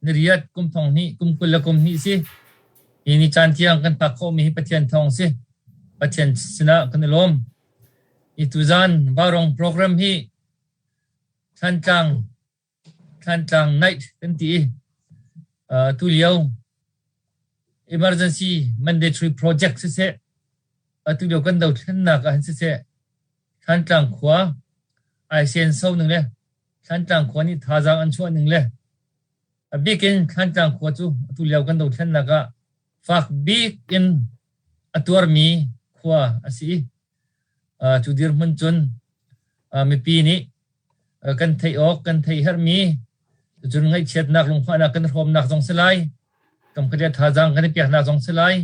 Niriat kum thong hnih kum 20 le kum hnih si. Hi ni caan tiang kan phak khawhmi hi Pathian thawng si. Pathian sinah kan i lawm. Hi tuzaan Vaurawng program hi Thlantlang Thlantlang Night kan ti i tulio emergency mandatory project siseh, atulio kan dothlennak ah hin siseh, Thlantlang khua ai senso ning le Thlantlang khua nih thazaang an chuah ning le a bik in Thlantlang khua cu atulio kan dothlennak ah fak bik in a tuarmi khua a si i cu dirhmun cun mipi nih kan theih awk kan theih herhmi cun ngaihchiatnak lungfahnak kan hrawmnak zong si lai, kamkhat le thazaang kan i peknak zong si lai.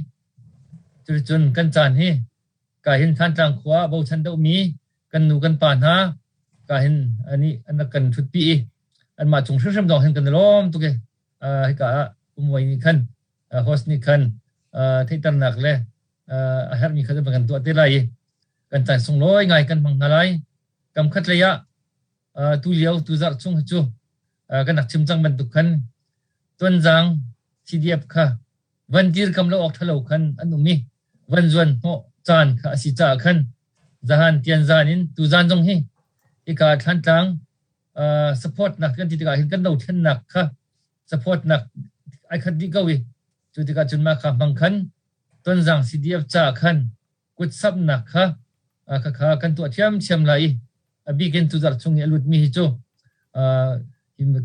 Cuticun kan caan hi ka hin Thantlang khua bochan deuhmi kan nu kan pa hna ka hin anih an rak kan ṭhutpi i anmah cung hrimhrim zong hin kan i lawm tuk i hika ah Umuai nih khan host nih khan theihternak le a herhmi kha kan tuah te lai i kan caan sunglawi ngai kan hmang hna lai. Kam khat lei ah tu lio tu zarh chung hi cu kan rak chim cang bantuk khan Tuanzang CDF kha van dirkam lo awk ṭhalo khan an um i van zuan hnawh caan kha a si caah khan zahan tianzan in tuzan zong hi hika Thlantlang support nak kan ti tikah hin kan dothlennak kha support nak ai khat dih ko i cu tikah cun mah kha hmang khan Tonzang CDF ca khan kutsapnak kha khakha kan tuah thiamthiam lai i a bik in tuzarh chung i a lutmi hi cu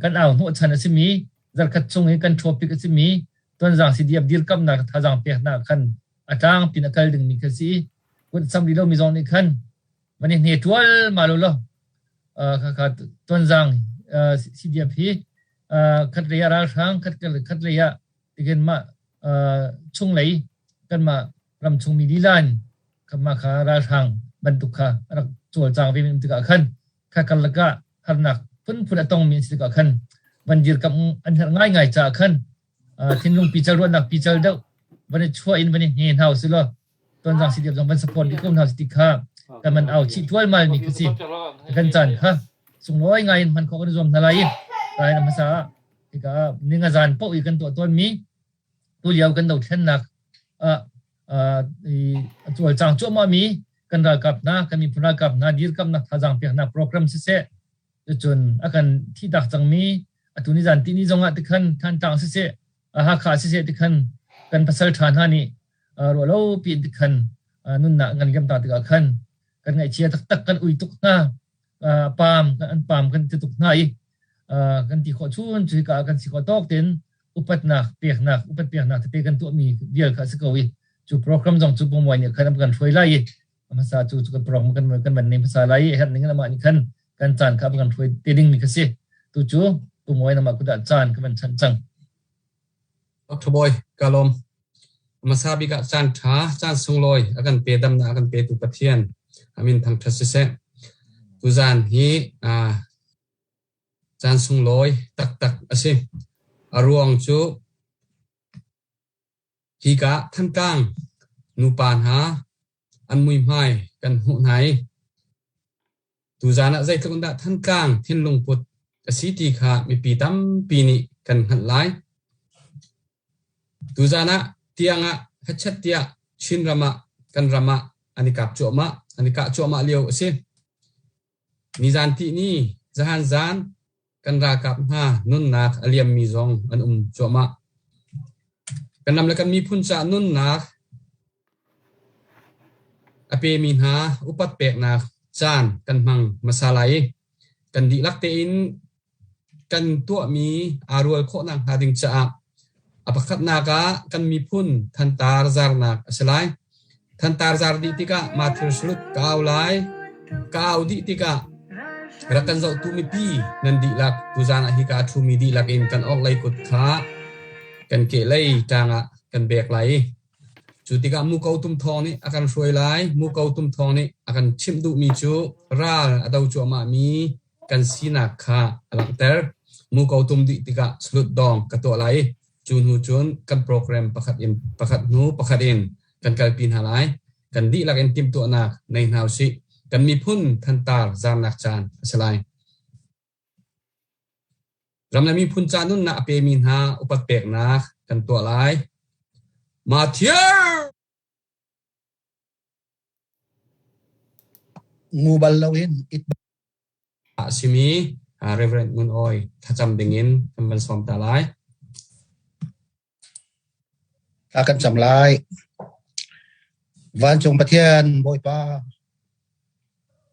kan au hnawhchan a simi zarkhat chung i kan topic a simi Tonzang CDF dirkamnak thazaang peknak khan a tlangpin a kal dingmi kha si i kut sam rih lomi zong nih khan van i hne ṭual ma lo law khakha Tonzang CDF hi khat lei ah ralhrang khat khat lei ah tikin mah chunglei kanmah ramchung mi lila in mah kha ralhrang bantuk kha a rak cawlcang ve mi tikah khan kha karlak ah harnak phunphun a tongmi an si tikah khan van dirkamh an herh ngaingai caah khan thinlung pical ruahnak pical deuh van i chuah in van i hne hna usih law Tonzang CDF zong van support dih ko hna usih ti kha kan man au chih tualmal mi kha si. Kan caan kha sunglawi ngai in hman khawh kan i zuam hna lai i rai na hmasa ah hika ah ninga zan paoh i kan tuah tawnmi tulio kan dothlennak ah a cawlcang cuahmah mi kan ralkap hna kan miphun ralkap hna dirkamnak thazaang peknak program siseh, cun a kan thihtak cangmi atu ni zan tihni zongah tikhan Thantlang siseh, Hakha siseh tikhan kan pasal ṭha hna nih ruahlo piin tikhan nunnak kan liam ta tikah khan kan ngaihchia taktak, kan ui tuk hna, paam an paam kan ti tuk hna i kan ti khawh chun cu hika kan si khawh tawk tein upatnak peknak upat peknak tete kan tuahmi vial kha a si ko i cu program zong cu Pungmuai nih khan an kan hruai lai i hmasa cu cu kan program kan kan van nei hmasa lai i herh ning in amah nih khan kan caan kha kan hruai te ding mi kha si. Tu cu Pungmuai namah kudah caan ka van chanh cang. Dr. Bawi, ka lawm. Hmasa bik ah caan ṭha, caan sunglawi a kan pe damnak a kan petu Pathian a min thangṭhat siseh. Tuzaan hi caan sunglawi taktak a si. A ruang cu hika Thantlang nupa hna an muihmai kan hmuh hna i tuzaan ah zeitluk in dah Thantlang thinlung put a si ti kha mipi tampi nih kan hngalh lai. Tuzaan ah tiang ah hachet tiah Chinram ah kan ram ah an i kap cuahmah, an i kah cuahmah lio a si. Nizan tihni zahan zan kan ralkap hna nunnak a liammi zong an um cuahmah. Kan ram le kan miphun caah nunnak a pemi hna upat peknak caan kan hmang hmasa lai i kan dihlak tein kan tuahmi aa rual khawhnak hnga ding caah a pakhatnak ah kan miphun thantar zarnak a si lai. Thantar zar dih tikah Matthew Salut ka au lai. Ka au dih tikah rak kan zohtu mipi nan dihlak tuzaan ah hika a ṭhumi dihlak in kan orhlei kut kha kan kehlei ṭang ah kan bek lai i cu tikah muko tum thawng nih a kan hruai lai. Muko tum thawng nih a kan chimh duhmi cu ral a do cuahmahmi kan sinak kha a langhter. Muko tum dih tikah salut dawng ka tuah lai i cu hnu cun kan program pakhat in pakhat hnu pakhat in kan kalpi hna lai. Kan dihlak in timhtuahnak nei hna usih. Kan miphun thantar zarnak caan a si lai. Ram le miphun ca nunnak a pemi hna upat peknak kan tuah lai. Matthew! Ngu bal loin it a simi Reverend Ngun Awi thlacam dingin kan van sawm ta lai. Thla kan cam lai. Vancung Pathian Bawipa,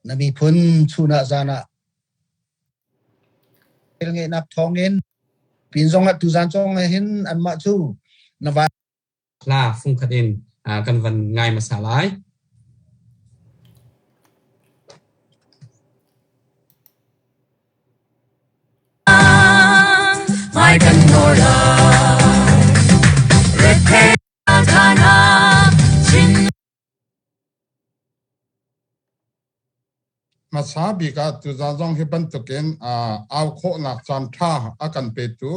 na miphun chun ah zan ah ngeihnak thawngin pin zongah tuzan zong hin anmah cu na van Hla fungkhat in kan van ngai hmasa lai. Mai kan nawl lai. Rethei Hmasa bik ah tuzan zong hi bantukin au khawhnak caan ṭha a kan petu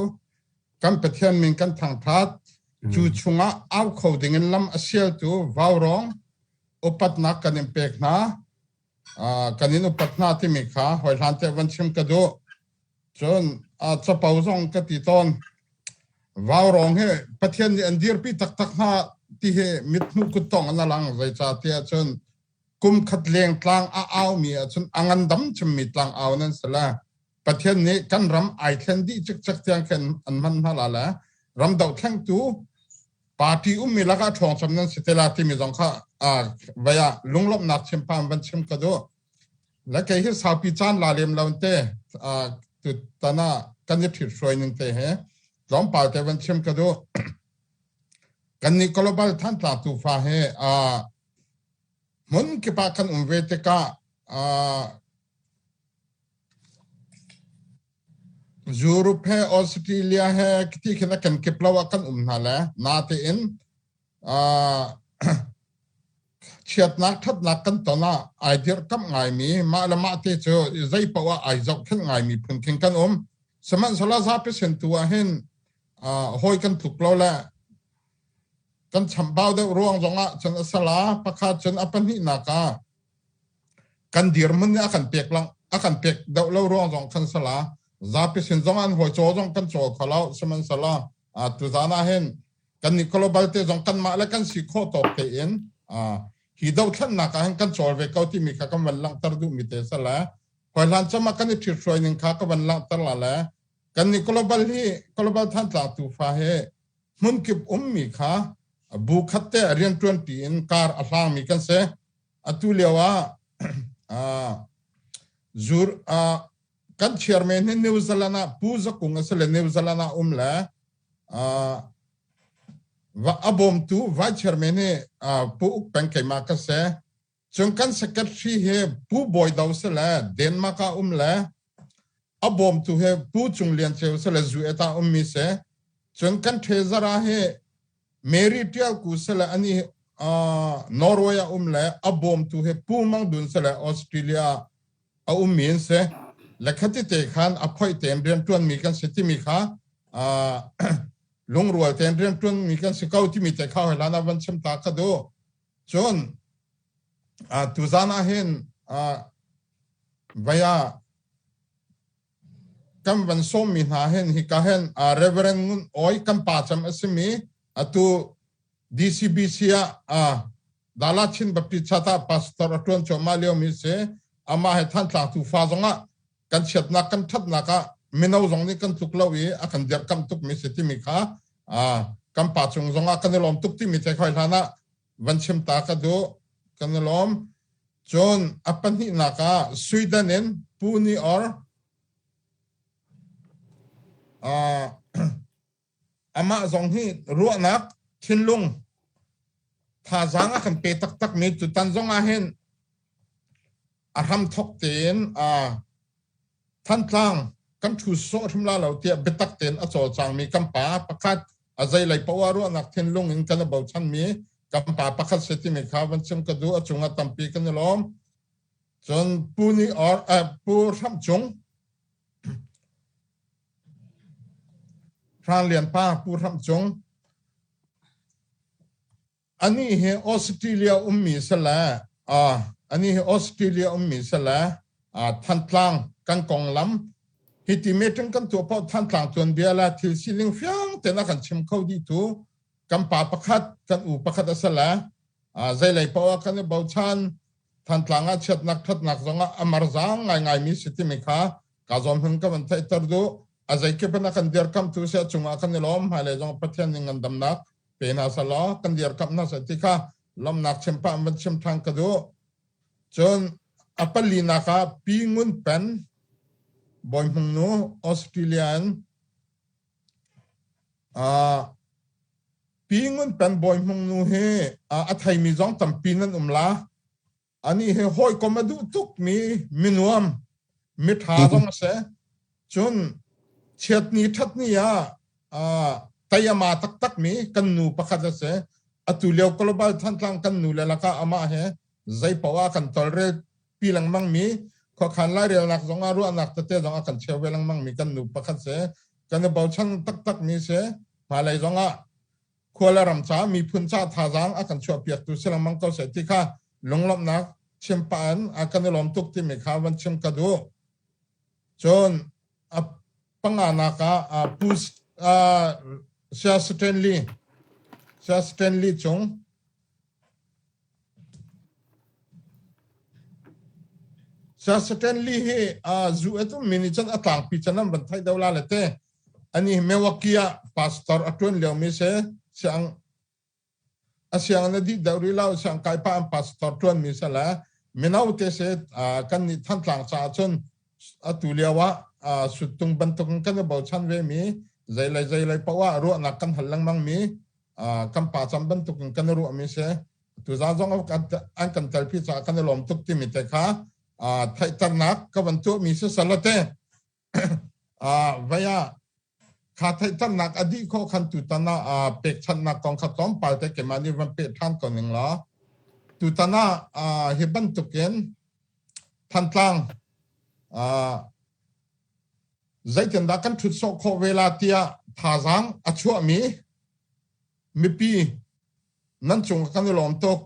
kan Pathian min kan thangṭhat. Cu chungah au kho dingin lam a sialtu vaurawng upatnak kan in pek hna. Kan in upat hna timi kha hawihlan te van chim ka duh. Cun capo zong ka ti tawn. Vaurawng hi Pathian nih an dirpi taktak hna ti hi mithmuh kuttong an alang zeicah tiah cun kum khat leng tlang a aumi ahcun a ngandam chimmi tlang au nan si le Pathian nih kan ram ai thlen dih cikcek tiang khin an hman hna la le ram dohthlengtu party ummi lakah ṭhawng cem nan si te la timi zong kha vai ah lunglawmhnak chimpam van chim ka duh. Le kei hi saupi caan la lem lo te tutan ah kan i ṭhit-hruai ning te he tlawmpal te van chim ka duh. Kan nih global Thantlang tufa he hmun kip ah kan um ve tikah Europe he Australia he ti khin a kan kip lo ah kan um hna le natein chiatnak ṭhatnak kan ton ah ai dirhkamh ngaimi mah le mah te cu zei paoh ah ai zohkhenh ngaimi phun khin kan um. Sihmanhsehlaw zapi sin tu ah hin hawi kan tluk lo le kan chambau deuh ruang zongah cun a sala pakhat cun a pahnihnak ah kan dirhmun nih a kan pek lang a kan pek deuh lo ruang zong khan sala zapi sin zong an hawi caw zong kan caw kho lo sihmanhsehlaw tuzan ah hin kan nih global te zong kanmah le kan si khawh tawk tein hi dothlannak ah hin kan cawl ve ko timi kha kan van langhter duhmi te sala hoi hlan cam ah kan i ṭhithruai ning kha ka van langhter la le kan nih global hi global Thantlang tufa he hmunkip ummi kha bu khat te rianṭuan pi in kar a hlangmi kan si. Atu lio ah zur kan chairman hi New Zealand ah Pu Zakung a si le New Zealand ah um le a bawmtu vice chairman hi Pu Uk Peng keimah ka si. Cun kan secretary hi Pu Bawi Do si le Denmark ah um le a bawmtu hi Pu Cung Lian Ceu si le Zuet ah ummi si. Cun kan treasurer hi Mary Tial Ku si le ani Norway ah um le a bawmtu hi Pu Mang Dun si le Australia a ummi an si. Le khati te khan a phoih tein rianṭuanmi kan si timi kha lungrual tein rianṭuanmi kan si ko timi te kha hoi hlan ah van chim ta ka duh. Cun tuzan ah hin vai ah kan van sawmmi hna hin hika hin Reverend Ngun Awi kan pa cem a simi atu DCBC ah Dala Chin Baptist Church ah pastor a ṭuan cuahmah liomi si. Amah he Thantlang tufa zongah kan chiatnak kan ṭhatnak ah mino zong nih kan tluk lo i a kan dirhkamh tukmi si timi kha kan pa cung zongah kan i lawm tuk timi te khoi hlan ah van chim ta ka duh kan i lawm cun a pahnihnak ah Sweden in Pu Ni Or amah zong hi ruahnak thinlung thazaang a kan pe taktak mi tutan zong ah hin a hramthok tein Thantlang kan ṭhu sawh hrim la lo tiah biatak tein a cawlcangmi kan pa pakhat a zeilei poah ruahnak thinlung in kan i bochanmi kan pa pakhat si timi kha van chim ka duh a cungah tampi kan i lawm. Cun Pu Ni Or Pu Hram Cung Hrang Lian pa Pu Hram Cung Anih hi Australia ummi si le anih hi Australia ummi si le Thantlang kan konglam Hi ti meeting kan tuah paoh Thantlang tuanbia le thil sining fiang tein a kan chim kho dih tu kan pa pakhat, kan u pakhat a si le zeilei paoh ah kan i bochan. Thantlang ah chiatnak ṭhatnak zongah a marzaang ngaingaimi si timi kha ka zawn hun ka van theihter duh. A zeikip in a kan dirkamhtu si a cungah kan i lawm. Hmailei zong Pathian nih ngandamnak pe hna selaw kan dirkamh hna seh ti kha lawmhnak chim pah in van chim ṭhan ka duh. Cun a palinak ah Pi Ngun Pen, Bawi Hmung nu, Australia in Pi Ngun Pen Bawi Hmung nu hi a theimi zong tampi nan um la. Anih hi hawikom a duh tukmi minuam, miṭha zong a si. Cun chiatni ṭhatni ah tei-ama taktakmi kan nu pakhat a si. Atu lio global Thantlang kan nu le lakah amah he zeipaoh ah kan tolrel pi lengmang mi khuakhan lairelnak zong ah ruahnak tete zong a kan cheu ve lengmang mi kan nu pakhat si. Kan i bochan taktak mi si. Hmailei zong ah khua le ram ca miphun ca thazaang a kan chuahpiaktu si lengmang ko seh ti kha lunglawmhnak chim pah in a kan i lawm tuk timi kha van chim ka duh. Cun a panganak ah Pu Saya Stanley Saya Stanley Cung Saya Stanley hi zu et ummi nih cun a tlangpi cun an van theih deuh la le te. Ani Milwaukee ah pastor a ṭuan liomi si. Siang a sianginn a dih deuh rih lo. Siang kai pah an pastor ṭuanmi si le mino te si kan nih Thantlang caah cun atu lio ah suttung bantukin kan i bochan vemi zeilei zeilei paoh ah ruahnak kan hal lengmang mi kan pa cam bantukin kan i ruahmi si. Tuzaan zong an kan telpi caah kan i lawm tuk timi te kha theihternak ka van tuahmi si salate. Vei ah kha theihternak a dih khawh khan tutan ah pekchanhnak kong kha tlawmpal te keimah nih van peh ṭhan ko ning law tutan ah hi bantukin Thantlang zeitindah kan ṭhut sawh khawh ve la tiah thazaang a chuahmi mipi nan cung kan i lawm tuk.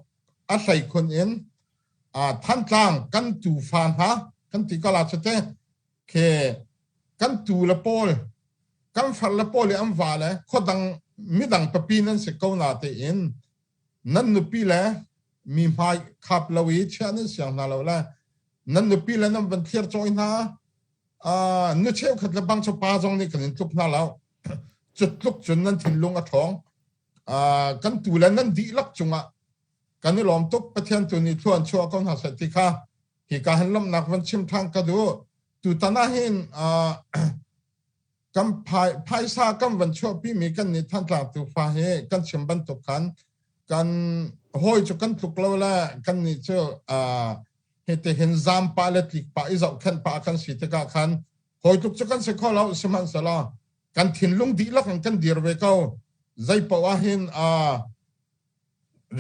A hleikhun in Thantlang kan tufa hna kan ti ko la cu te khi kan tu le pawl kan far le pawl i an va le khuadang midang papi nan si ko na tein nan nupi le mi hmai khap lo i chiah nan siang hna lo le nan nupi le nan van thlir cawi hna nu cheukhat le bang cu pa zong nih kan in tluk hna lo cu tluk cun nan thinlung a ṭhawng kan tu le nan dihlak cungah kan i lawm tuk Pathian tu nih thluan chuah ko hna seh ti kha hika hin lawmhnak van chim ṭhan ka duh tutan ah hin kan phaisa kan van chuahpi mi kan nih Thantlang tufa hi kan chim bantuk khan kan hawi cu kan tluk lo le kan nih cu hiti hin zam pah le tlik pah i zohkhenh pah kan si tikah khan hawi tluk cu kan si kho lo sihmanhsehlaw kan thinlung dihlak in kan dir ve ko zei paoh ah hin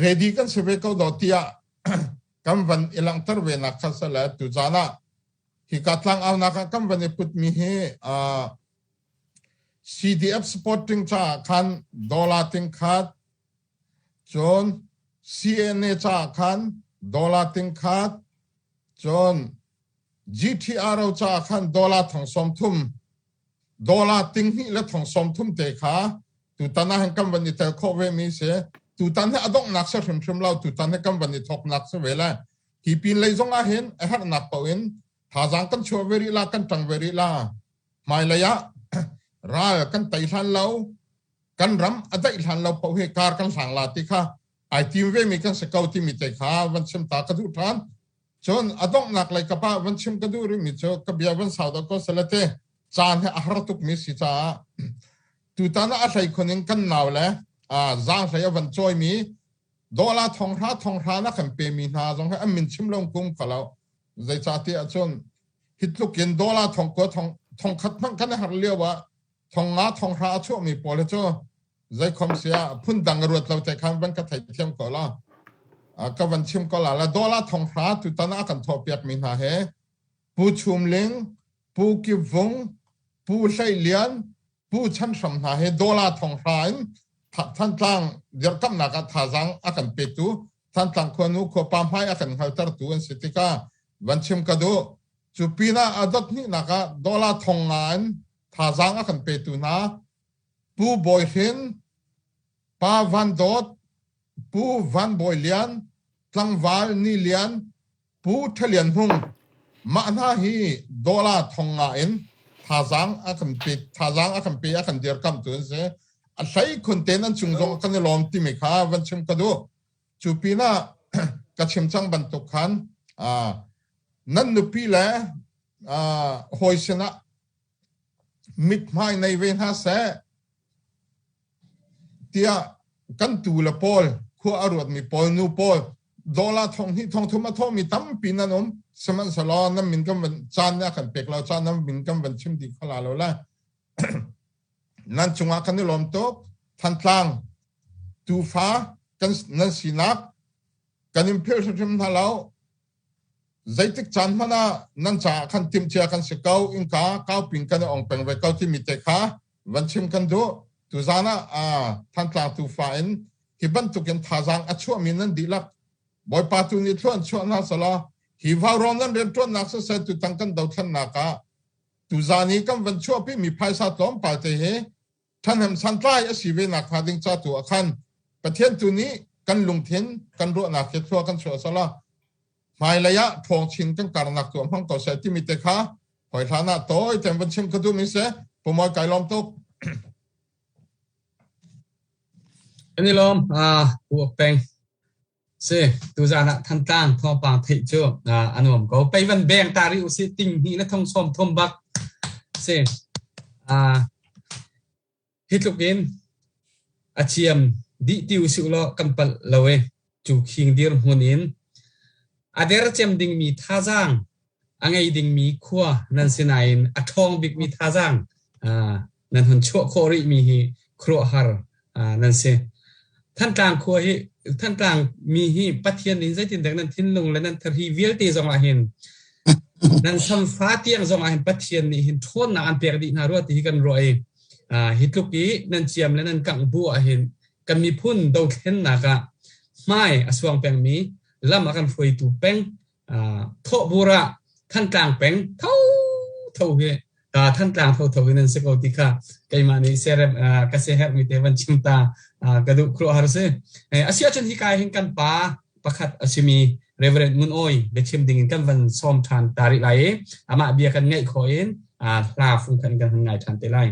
ready kan si ve ko do tiah kan van i langhter ve nak kha sale tu zan ah hika tlang aunak ah kan van i put mi hi CDF supporting ca khan dollar ting khat cun CNA ca khan dollar ting khat cun GTRO ca khan dollar thong som thum dollar ting hnih le thong som thum te kha tutan ah hin kan van i tel khawh ve mi si tutan hi a donghnak si hrimhrim lo tutan hi kan van i thawknak si ve le hi pin lei zong ah hin a herhnak paoh in thazaang kan chuah ve rih la kan ṭang ve rih la hmailei ah ral kan tei hlan lo kan ram a daih hlan lo paoh hi kar kan hlang la ti kha ai tim ve mi kan si ko timi te kha van chim ta ka duh ṭhan cun a donghnak lei kap ah van chim ka duh rih mi cu ka bia van sau deuh ko salate caan hi a har tuk mi si caah tutan ah a hlei khun in kan nau le zaang hlei a van cawi mi dollar thonghra thonghra na kan pe mi hna zong hi an min chim lo kum ka lo zeicahtiah cun hi tluk in dollar thong kua thong thong khat hmanh kan har lio ah thong nga thong hra a chuah mi pawl cu zeikhom sia phun dang ruat lo te khan van ka thei thiam ko la ka van chim ko la la dollar thong hra tutan a kan thawh piak mi hna he Pu Chum Ling Pu Kip Vung Pu Hlei Lian Pu Chan Hram hna he dollar thong hra in Thantlang dirkamnak ah thazaang a kan petu Thantlang khuanu khuapa hmai a kan hngaltertu an si tikah van chim ka duh. Cu pinah a dot hnihnak ah dollar thong nga in thazaang a kan petu hna Pu Bawi Hrin, Pa Van Dawt, Pu Van Bawi Lian, Tlangval Ni Lian, Pu Ṭha Lian Hmung, mah hna hi dollar thong nga in thazaang a kan pe thazaang a kan pe a kan dirkamhtu an si. A hlei khun tein an cung zong kan i lawm timi kha van chim ka duh. Cu pinah ka chim cang bantuk khan nan nupi le hawi sinah mithmai nei ve hna seh tiah kan tu le pawl khua a ruatmi pawl nu pawl dollar thong hnih thong thum a thawhmi tampi nan um sihmanhsehlaw nan min kan van caan nih a kan pek lo caan nan min kan van chim dih kho la lo le nan cungah kan i lawm tuk Thantlang tufa kan nan sinak kan in philh hrimhrim hna lo zeitik caan hmanh ah nan caah khan timhcia kan si ko innka kaupin kan i ong peng ve ko timi te kha van chim kan duh tuzaan ah Thantlang tufa in hi bantukin thazaang a chuahmi nan dihlak Bawipa tu nih thluan chuah hna selaw hi vaurawng nan rianṭuannak siseh tutan kan dothlennak ah tuzaan i kan van chuahpi mi phaisa tlawmpal te hi ṭhahnem santlai a si ve nak hnga ding ca tu ah khan Pathian tu nih kan lungthin kan ruahnak hi thlua kan chuah sala hmailei ah ṭhawng chin kan karnak tu hmang ko seh timi te kha hoi hlan ah tawi ten van chim ka duh mi si pumawi kai lawm tuk Kan i lawm pu peng Si, tuzaan ah Thantlang thawngpang theih cu a nuam ko. Pei van beng ta rih usih ting hnih le thong sawm thum bak. Si. Hi tluk in a ciam dih ti usih law kan palh lo e. Cu khing dirhmun in a der cem dingmi thazaang a ngei dingmi khua nan si nain a ṭhawng bikmi thazaang nan hun chuah khawh rihmi hi khuaruahhar nan si. Thantlang khua hi Thantlang mi hi Pathian nih zeitindah nan thinlung le nan thari vialte zong ah hin nan samfa tiang zong ah hin Pathian nih hin ṭhawnnak an pek dih hna rua ti hi kan ruah i hi tluk i nan ciam le nan kangh bu ah hin kan miphun dothlennak ah hmai a suang pengmi lam a kan hruaitu peng thawhbur ah Thantlang peng tho tho hi Thantlang tho tho in an si ko ti kha keimah nih serem ka se herhmi te van chim ta ka duh khuaruahhar si. Asi ahcun hika hin kan pa pakhat a simi Reverend Ngun Awi biachim ding in kan van sawm ṭhan ta rih lai i amah bia kan ngaih khawh in hla fung khan kan hun ngai ṭhan te lai.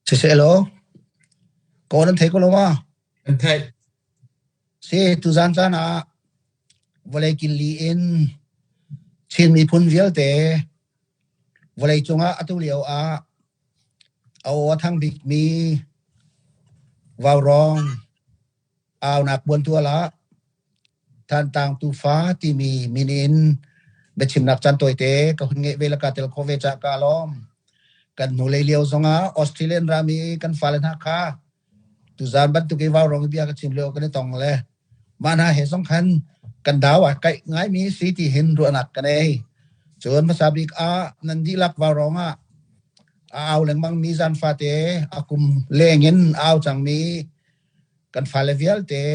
Siseh law, kaw nan thei ko lo ma? Kan theih. Si, tuzaan caan ah vawlei killi in Chin miphun vialte vawlei cungah atu lio ah a aw a thang bikmi Vaurawng aunak buantual ah Thantlang Tufa timi min in biachimnak caan tawite ka hun ngeih ve le kaa tel khawh ve caah kaa lawm. Kan hnulei lio zongah Australian ram i kan fale hna kha Tuzaan bantuk i vaurawng i bia ka chim lio kan i tong le mah hna he zong khan kan dau aa kaih ngaimi si ti hin ruahnak ka nei. Cun hmasa bik ah nan dihlak vaurawng ah a au lengmangmi zan fate a kum leng in a au cangmi kan fale vialte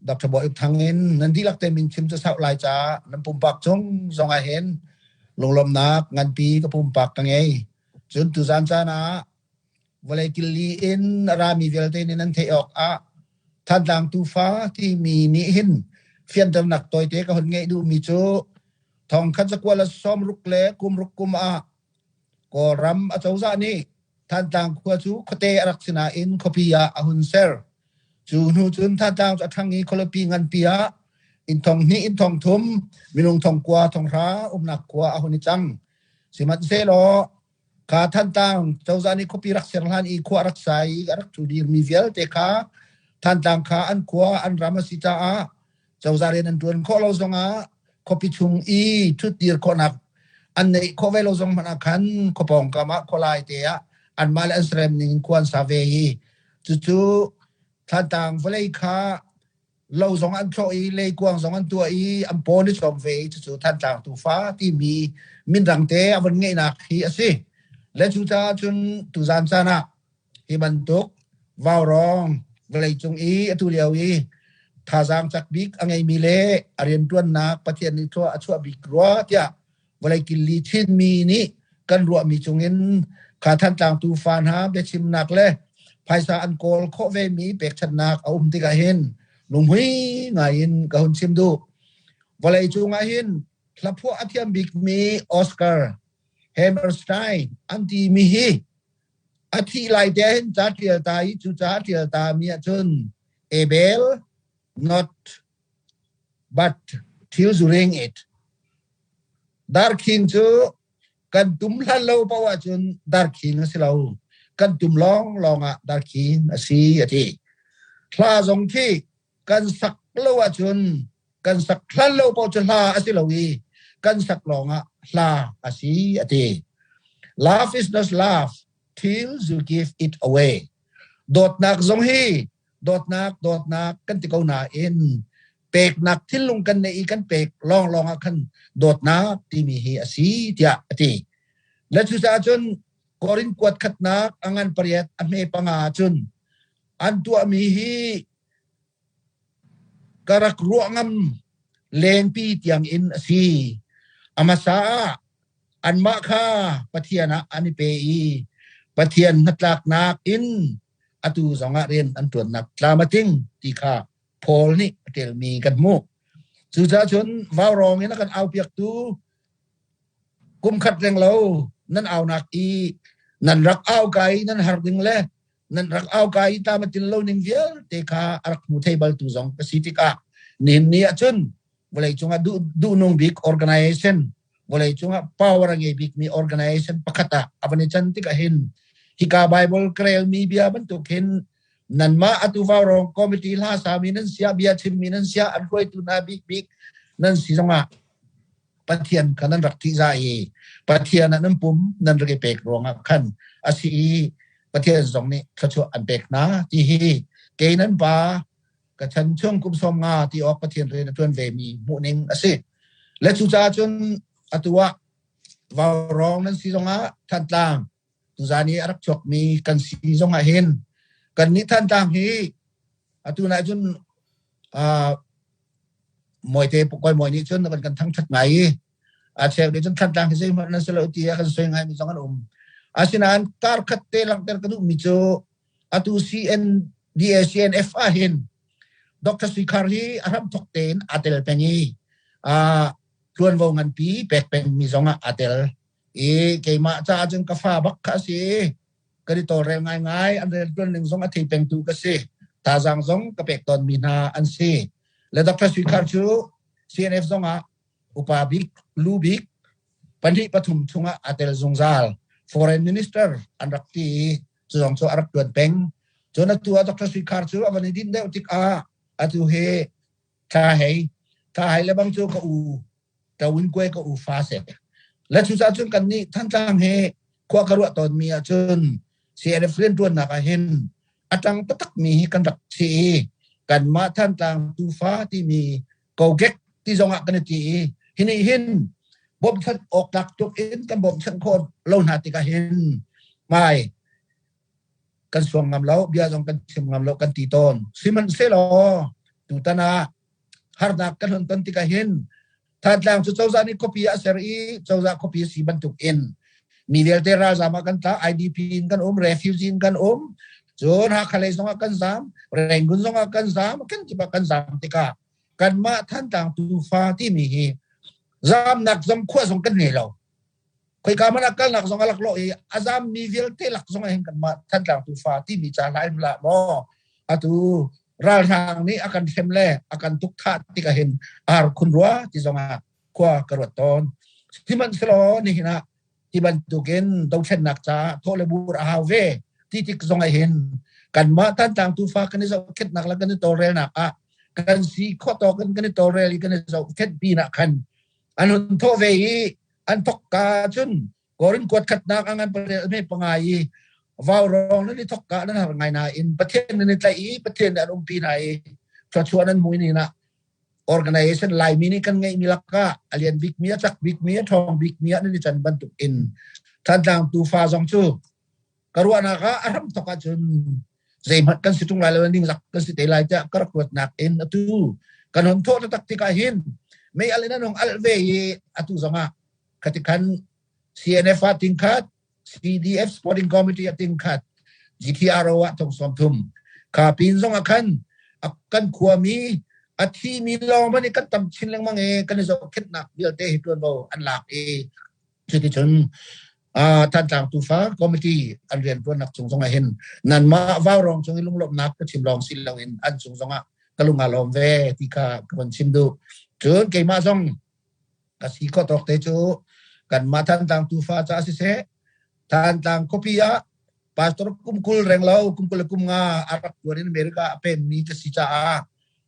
Dr. Bawi Uk Thang in nan dihlak te min chim cu sau lai caah nan pumpak cung zong ah hin lunglawmhnak nganpi ka pumpak ka ngei. Cun tuzaan caan ah Vawlei killi in a rami vialte nih nan theih awkah Thantlang tufa timi nih hin fianternak tawite ka hun ngeih duhmi cu thongkhat zakua le sawmruk le kumruk kum ah Kawlram acozah nih Thantlang khua cu khuate a rak si nain khuapi ah a hun ser. Cu hnu cun Thantlang cu a ṭhang i khualipi nganpi ah inn thong hnih inn thong thum minung thong kua thong hra umnak khua a hun i cang. Sihmanhsehlaw Kha Thantlang cozah nih khuapi rak ser hlan i khua rak sa i a rak ṭhu dirmi vialte kha Thantlang kha an khua an ram a si caah cozah rian an ṭuan khawh lo zongah khuapi chung i ṭhutdir khawhnak an neih khawh ve lo zong hmanh ah khan khua pawngkam ah khualai te ah anmah le an serem ning in khua an sa ve i cucu Thantlang vawlei kha lo zong an thlawh i leikuang zong an tuah i an paw an i cawm ve i cucu Thantlang tufa timi minrang te a von ngeihnak hi a si. Le cucaah cun tuzaan caan ah hi bantuk vaurawng vawleicung i atu lio i Thazaang cak bik a ngeimi le a rianṭuannak Pathian nih thlua a chuah bik rua tiah vawlei killi Chinmi nih kan ruahmi cungin kha Thantlang tuufa hna biachimnak le phaisa an kawl khawh vemi pekchanhnak a um tikah hin lunghmui ngaiin ka hun chim duh. Vawlei cungah hin hlaphuah a thiam bikmi Oscar Hammerstein an timi hi a thih lai te hin ca ṭial ta i cu ca a ṭial ta mi ahcun Abel not but till you ring it. Darkhing cu kan tum hlan lo paoh ahcun darkhing a si lo. Kan tum lawnglawng ah darkhing a si a ti. Hla zong khi kan sak lo ahcun kan sak hlan lo paoh cu hla a si lo i kan sak lawngah hla a si a ti. Love is not love till you give it away. Dawtnak zong hi dawtnak dawtnak kan ti ko nain peknak thinlung kan neih i kan pek lawnglawng ah khan dawtnak timi hi a si tiah a ti. Le cucaah cun Korin kuat khatnak a ngan pariat a hme panga cun an tuahmi hi ka rak ruah ngam lengpi tiang in a si. A hmasa ah anmah kha Pathian ah an i pe i Pathian hnatlaknak in atu zongah rian an ṭuannak tlam a tling ti kha Paul nih a ṭialmi kan hmuh. Cucaah cun vaurawng in a kan aupiaktu kumkhat renglo nan aunak i nan rak au ka i nan har ding le nan rak au ka i tlam a tlin lo ning vialte kha a rak hmu thei baltu zong ka si tikah nihin ni ahcun vawleicung ah duhnung bik organization vawleicung ah power a ngei bikmi organization pakhat ah a van i can tikah hin hika Bible ka relmi bia bantuk hin nanmah atu vaurawng committee hla sami nan sia bia chimmi nan sia an hruaitu hna bikbik nan si zongah Pathian kha nan rak ṭihzah i Pathian ah nan pum nan rak i pek ruangah khan a si i Pathian zong nih thluachuah an pek hna ti hi kei nan pa ka chan chung kum 50 ti awk Pathian rian a ṭuan vemi hmuhning a si. Le cucaah cun atu ah vaurawng nan si zongah Thantlang tuzan i a rak chuakmi kan si zongah hin kannih Thantlang hi atu nai cun Mawite Kawi Mawi nih cun kan thangṭhat ngai i a cheu nih cun Thantlang hi zeihmanh nan si lo ti a kan soi ngaimi zong an um. Asinain kar khat te langhter ka duhmi cu atu CNDA CNF ah hin Dr. Sui Khar hi a hramthok tein aa tel peng i ṭuanvo nganpi pek pengmi zong ah aa tel. I keimah caah cun ka fa bak kha a si i kan i tawlrel ngaingai an rianṭuan ning zong a thei pengtu ka si thazaang zong ka pek tawnmi hna an si le Dr. Sui Khar cu CNF zong ah upa bik lu bik pahnih pathum chungah aa tel zungzal foreign minister an rak ti i cu zong cu a rak ṭuan peng cun atu ah Dr. Sui Khar cu a van i dinh deuh tikah atu hi thla hei thla hei le bang cu ka u Tawin kuai ka u fa seh. Le cucaah cun kannih Thantlang he khua ka ruah tawnmi ahcun CNF rianṭuannak ah hin a ṭang taktakmi hi kan rak si i kanmah Thantlang tufa timi kokek ti zongah kan i ti i hi nih hin bawmhchanh awk tlak tuk in kan bawmhchanh khawh lo hna tikah hin hmai kan suang ngam lo bia zong kan chim ngam lo kan ti tawn sihmanhsehlaw tutan ah harnak kan hun ton tikah hin Thantlang cu cozah nih khuapi a ser i cozah khuapi si bantuk in mi vialte ralzam ah kan tla IDP in kan um refugee in kan um cun Hakha lei zongah kan zam Rangoon zongah kan zam kan kip ah kan zam tikah kanmah Thantlang tufa timi hi zamnak zong khua zong kan ngei lo khoika hmanh ah kalnak zong a laklawh i a zammi vialte lak zong ah hin kanmah Thantlang tufa timi ca hlah in hlah maw atu ralhrang nih a kan hrem le a kan tuk thah tikah hin a har khun rua ti zongah khua ka ruat tawn. Sihmanhsehlaw nihin ah ti bantukin dothlennak caah thawh le bur a hau ve ti tik zongah hin kanmah Thantlang tufa kan i zohkhenhnak le kan i tawlrelnak ah kan si khawh tawk in kan i tawlrel i kan i zohkhenh pinah khan an hun thawh ve i an thok ka cun Korin kuat khatnak a ngan pariat me panga i vaurawng nan i thok ka nan har ngai nain Pathian nan i tlaih i Pathian nih an umpi hna i thluachuah nan hmu ni na organization Laimi nih kan ngeihmi lakah a lian bikmi a cak bikmi a ṭhawng bikmi ah nan i can bantuk in Thantlang tufa zong cu ka ruahnak ah a hram thok ahcun Zeihmanh kan si ṭung lai lo ningzak kan si te lai tiah ka rak ruatnak in atu kan hon thawh taktak tikah hin mei al in an hung alh ve i atu zongah khati khan CNF ah tingkhat CDF Sporting Committee ah tingkhat GTRO ah thong sawm thum kha pin zong ah khan kan khuami a thimi lawng man i kan tam chin lengmang i kan i zohkhenhnak vialte hi ṭuanvo an lak i cuticun Thantlang Tufa Committee an rianṭuannak cung zongah hin nanmah Vaurawng cung i lunglawmhnak ka chim lawng si loin an cung zongah ka lung aa lawm ve ti kha ka von chim duh. Cun keimah zong ka si khawh tawk te cu kanmah Thantlang Tufa caah siseh Thantlang khuapi ah pastor kum 20 reng lo kum 20 le kum nga a rak tuan in America a pemmi ka si caah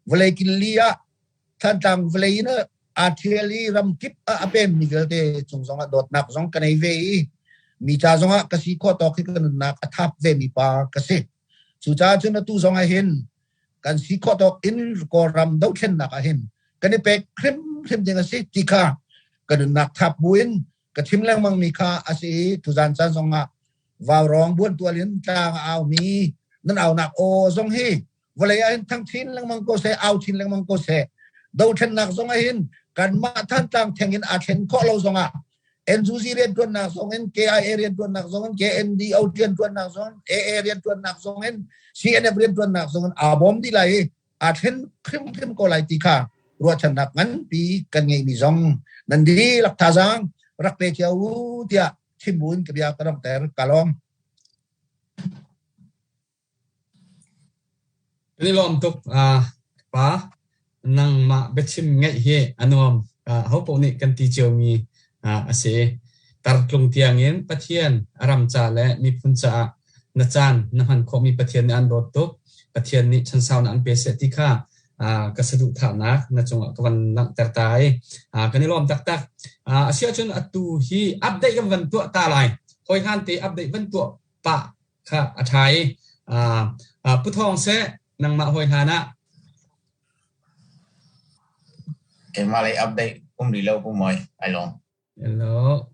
vawlei killi ah Thantlang vawlei in aa ṭhial i ramkip ah a pemmi vialte cung zongah dawtnak zong ka nei ve i mi ca zongah ka si khawh tawk hi ka nunnak a thap vemi pa ka si. Cucaah cun atu zongah hin kan si khawh tawk in Kawlram dothlennak ah hin kan i pek hrimhrim ding a si ti kha ka nunnak thap buin ka chim lengmang mi kha a si i tuzan caan zongah Vaurawng buantual in tlang a aumi nan aunak aw zong hi vawlei ah hin thang chin lengmang ko seh au chin lengmang ko seh dothlennak zong ah hin kanmah Thantlang theng in aa thlen khawh lo zong ah NUG riantuannak zong in KIA riantuannak zong in KNDO riantuannak zong in AA riantuannak zong in CNF riantuannak zong in aa bawm dih lai i aa thlen hrimhrim ko lai ti kha ruahchannak nganpi kan ngeihmi zong nan dihlak thazaang rak pe cio u tiah chim buin ka bia ka donghter ka lawm. Kan i lawm tuk pa. Nangmah biachim ngaih hi a nuam. Hopaoh nih kan ti ciomi a si. Tartlung tiangin Pathian a ram ca le miphun caah na caan na hman khawhmi Pathian nih an dawt tuk. Pathian nih chansaunak an pe seh ti kha ka saduhthahnak na cungah ka van langhter ta i kan i lawm taktak. Asiahcun atu hi update kan van tuah ta lai. Hawi hlan te update van tuah pah kha a ṭha i Pu Thawng seh nangmah hawi hlan ah. Keimah lei update um rih lo Pu Mawi, ai lawm. Hello.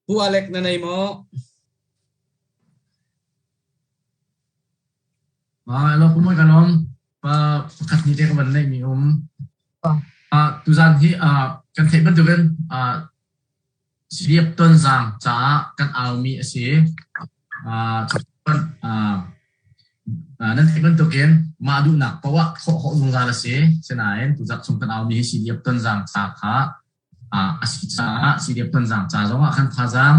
Pu Alec na nei maw? Hello Pu Mawi ka lawm. Pa pakhat ni te ka van neih mi um. Tuzan hi kan theih bantukin Siriap Tonzang caah kan aumi a si. Nan theih bantukin mah duhnak poah thawh khawh zungzal a si. Sinain tuzarh chung kan aumi hi Siriap Tonzang ca kha a si caah Siriap Tonzang ca zongah khan thazaang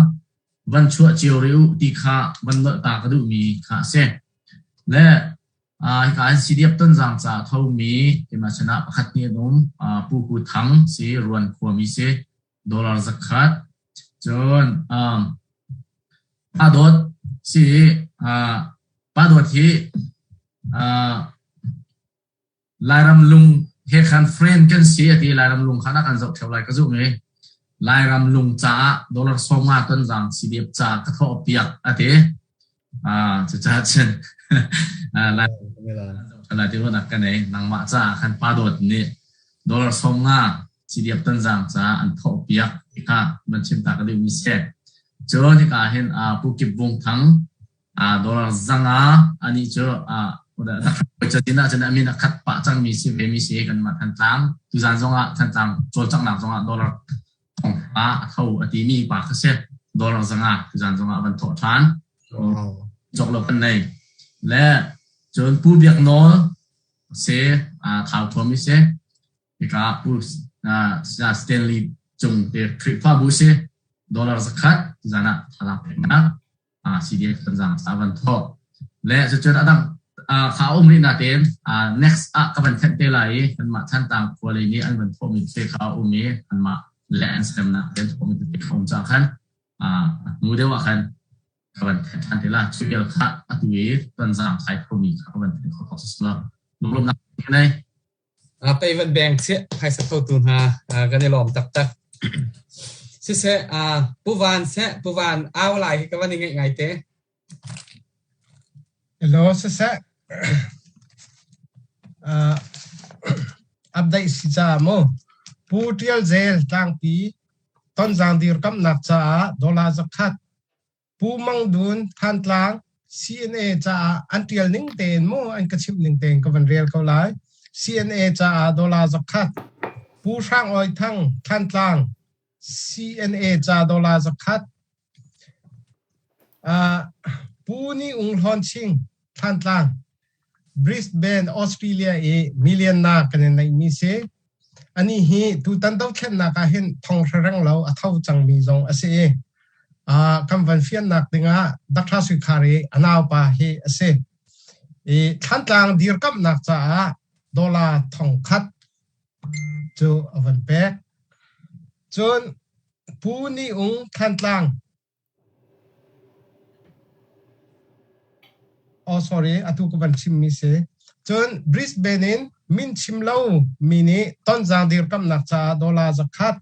van chuah cio rih u ti kha van nolh ta ka duhmi kha a si. Le Hika hin CDF Tonzang ca a thomi keimah sinah pakhat nih an um. Pu Hu Thang si, Ruan khuami si. Dollar 100. Cun Pa Dawt si Pa Dawt hi Lairam lung he khan friend kan si a ti. Lairam lung khan a kan zoh ṭheo lai ka zumh i Lairam lung caah dollar 50 Tonzang CDF ca ka thawh piak a ti. Cucaah cun Lai ti ruahnak ka nei. Nangmah caah khan Pa Dawt nih dollar 50 CDF Tonzang caah an thawh piak ti kha van chim ta ka duhmi si. Cun hika hin Pu Kip Vung Thang dollar 500 anih cu cazin ahcun a min a khat pah cangmi si ve mi si kanmah Thantlang tuzan zongah Thantlang cawlcanghnak zongah dollar 500 a tho a timi pa kha si dollar 500 tuzan zongah van thawh ṭhan cawk lo kan nei le cun Pu Biak Nawl si Thau Thuam si hika Pu Stanley Cung te Khrihfabu si dollar 100 tuzan ah thazaang peknak CDF Tonzang ca van thawh. Le cucun a dang kha a um rih nain next ah ka van thenh te lai i kanmah Thantlang khua lei nih an van thawhmi te kha a um i anmah le an sernak te an thawhmi te kha um caah khan hnu deuh ah khan ka van thenh ṭhan te la. Cu vial kha atu i Tonzang thlai khomi kha ka van thenh kho thawk si lo. Lunglawmhnak nei. Pei van beng chiah phaisa thotu hna kan i lawm taktak. Siseh, Pu Van seh, Pu Van au lai hi ka van i ngaih ngai te. Hello, siseh. Uh, update si ca mu. Pu Tial Zel tlangpi Tonzang dirkamnak caah dollar 100 Pu Mang Dun Thantlang. CNA caah an tial ning tein mu an ka chimh ning tein ka van rel ko lai. CNA caah dollar zakhat, Pu Hrang Awi Thang Thantlang CNA ca dollar zakhat, Pu Ni Ung Hlawn Ching Thantlang Brisbane Australia i million na kan in neihmi si. Anih hi tutan dothlennak ah hin thong hra reng lo a tho cangmi zong a si i kan van fiannak dingah Dr. Sui Khar i a naupa hi a si. I Thlantlang dirkamhnak caah dollar thong khat cu a van pek. Cun Pu Ni Ung Thlantlang Oh sorry, atu ka van chimmi si. Cun Brisbane in min chim lo mi nih Tonzang dirkamnak caah dollar zakhat,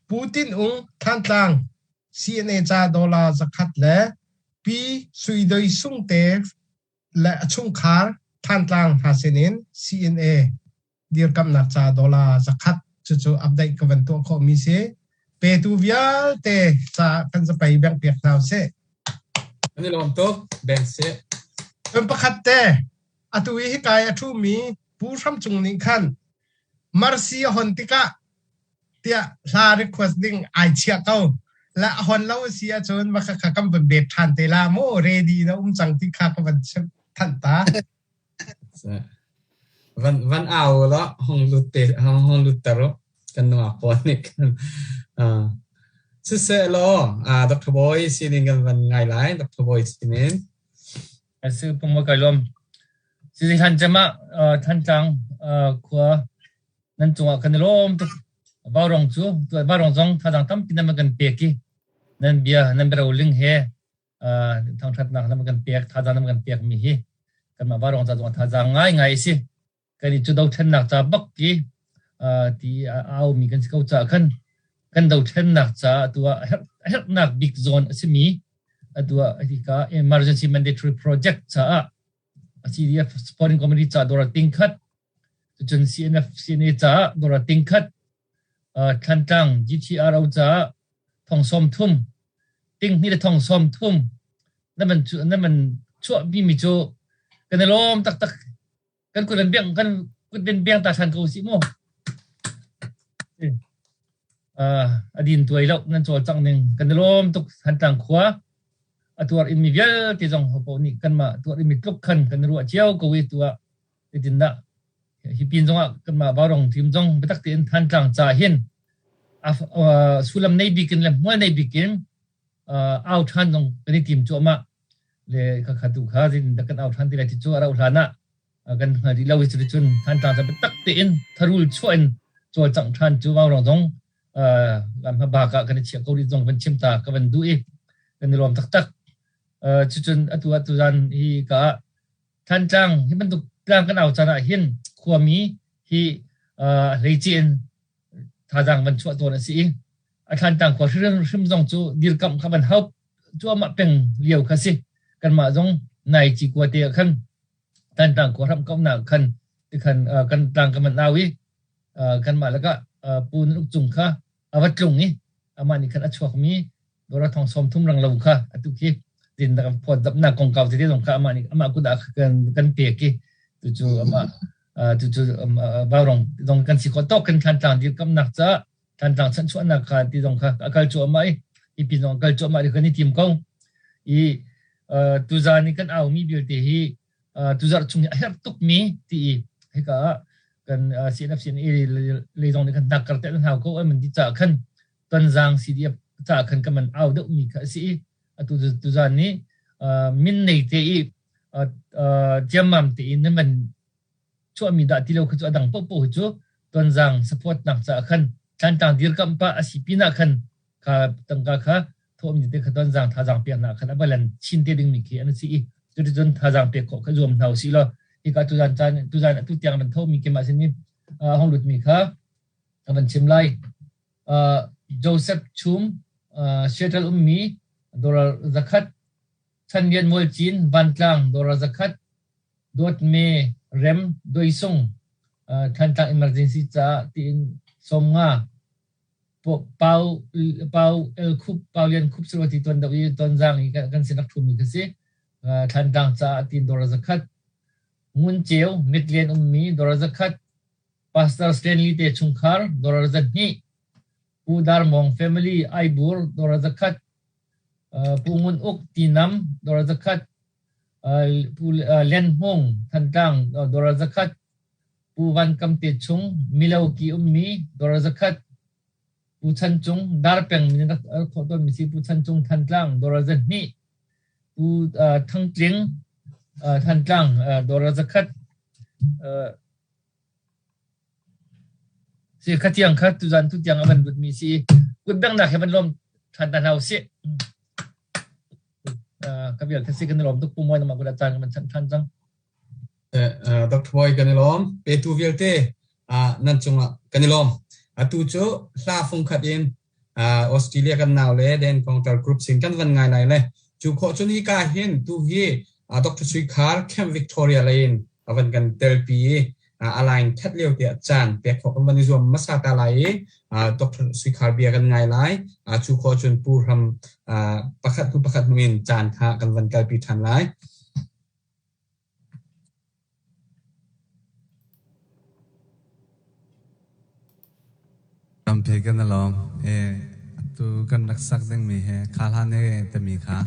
Pu Tin Ung Thantlang CNA ca dollar zakhat le Pi Sui Doi Sung te le a chungkhar Thantlang hna sinin CNA dirkamnak ca dollar zakhat cucu update ka van tuah khawhmi si. Petu vialte ca kan zapei beng piak hna usih. Kan i lawm tuk, beng sih. Cun pakhat te, atu i hikai a ṭhumi Pu Hram Cung nih khan Marsi a hon tikah tiah hla request ding ai chiah ko. La a hon lo a si ahcun maka kha kan van bet ṭhan te la mu ready na um cang ti kha ka van chimh thanh ta. Van van au la hong lut te hong lut ter kan nungak pawl nih kan siseh law Dr. Boy sining kan van ngai lai Dr. Boy sinin Asi pung kai lom. Sisi hlan cem ah Thantlang khua nan cungah kan i lawm tuk. Vaurong cu vaurong zong thazang tampi nan kan pek i nan bia nan biaroling he thangṭhatnak nan kan pek thazaang nan kan pek mi hi kanmah vaurong ca zong thazaang ngaingai a si. Kan i cu dothlennak ca bak i ti a aumi kan si ko caah khan kan dothlennak caah atu ah a herhnak bik zawn a simi atu ah hika emergency mandatory project caah CDF supporting committee ca dollar ting khat cun CNF CNA caah dollar ting khat Thlantlang GTRO caah thong sawm thum ting hnih le thong sawm thum na man na man chuah mi cu kan i lawm taktak kan kut an biang kan kut bin biang ta than ko si mu a din tuai lo nan cawlcangh ning kan i lawm tuk Thantlang khua a tuar in mi vialte zong hopo nih kanmah tuar in mi tluk khan kan ruah cio ko i tuah itin dah hi pin zongah kanmah Vaurong team zong biatak tein Thantlang ca hin sullam nei bik in le hmual nei bik in au ṭhan zong kan i tim cuahmah le khakha tu kha zin dah kan au ṭhan ti lai ti cu a rauh hlan ah kan hngal rih lo i cuticun Thantlang ca biatak tein tharul chuah in cawlcangh ṭhan cu Vaurong zong lam hmabak ah kan i chiah ko rih zong van chim ta ka van duh i kan i lawm taktak. Cucun atu ah tuzan hi ka ah Thantlang hi bantuk tlang kan au caan ah hin khuami hi hleice in thazaang van chuah tawn a si i a Thlantlang khua hrimhrim zong cu dirkamh kha van haup cuahmah peng lio kha si. Kanmah zong nai cikua te ah khan Thantlang khua hramh kauhnak khan tikhan kan tlang kan van au i kanmah lakah Pu Nun Uk Cung kha a va tlung i amah nih khan a chuakmi Dora thong sawm thum rang lo kha atu khi tin da kan phawt zapnak kongkau tete zong kha amah nih amah kut ah kan kan pek i tucu amah tucu vaurong zong kan si khawh tawk kan Thantlang dirkamnak caah Thantlang chanhchuahnak kha ti zong kha a kal cuahmah i hi pin zong a kal cuahmah i kan i tim ko i tuzan i kan aumi vialte hi tuzarh chung i a herh tukmi ti i hika ah kan CNF CNA lei zong nih kan hnak kar te an hau ko an man ti caah khan Tonzang CDF caah khan kan man au deuhmi kha a si i atu tuzan nih min nei te i ciammam te in nan van chuahmi dah ti lo kha cu a dang paohpaoh hi cu Tonzang support nak caah khan Tlantlang dirkamh pah a si pinah khan kha tangka kha thawhmi te kha Tonzang thazaang peknak khan a balan chin te dingmi khi an si i cuticun thazaang pek khawh kha zuam hna usih law hika tuzan caan tuzan atu tiang van thomi keimah sin i hong lutmi kha ka van chim lai. Joseph Chum Seattle ummi dollar zakhat Chan Lian Mual Cin Vantlang dollar zakhat Dawtme Rem Doisung Thantlang emergency caah tiin 50 Pau Pau El Khup Pau Lian Khup Sarwati tuan deuh i Tonzang i kan sin rak ṭhumi ka si. Thlantlang caah ti dollar zakhat. Ngun Ceu, Midland ummi dollar zakhat. Pastor Stanley te chungkhar dollar 200. Pu Dar Mawng family Aibur dollar zakhat. Pu Ngun Uk Tinam dollar zakhat. Pu Len Hmung Thantlang dollar zakhat. Pu Van Kam te chung Milo ki ummi dollar zakhat. Pu Chan Cung Darpeng min rak khawh tawnmi si Pu Chan Cung Thantlang dollar 200. Pu Thang Tling Thantlang dollar zakhat. Si khatiang kha tuzan tutiang a van lutmi si i kutbenghnak he van lawm ṭhan ta hna usih. Ka vial si kan i lawm tuk Pu Mawi nangmah kut ah caan kan van chanh ṭhan cang. Dr. Mawi kan i lawm. Petu vialte nan cungah kan i lawm. Atu cu hla fungkhat in Australia kan nau le Den Counter Group sin kan van ngai lai le cu khawh cun hi ka hin tu hi Dr. Sui Khar Camp Victoria lei in a van kan telpi i a line that lio tiah caan pek khawh kan van i zuam hmasa ta lai i Dr. Sui Khar bia kan ngai lai. Cu khawh cun Pu Hram pakhat hnu pakhat hnu in caan kha kan van kalpi ṭhan lai. Tampi kan i lawm. I atu kan rak sak dingmi hi kha hlan i timi kha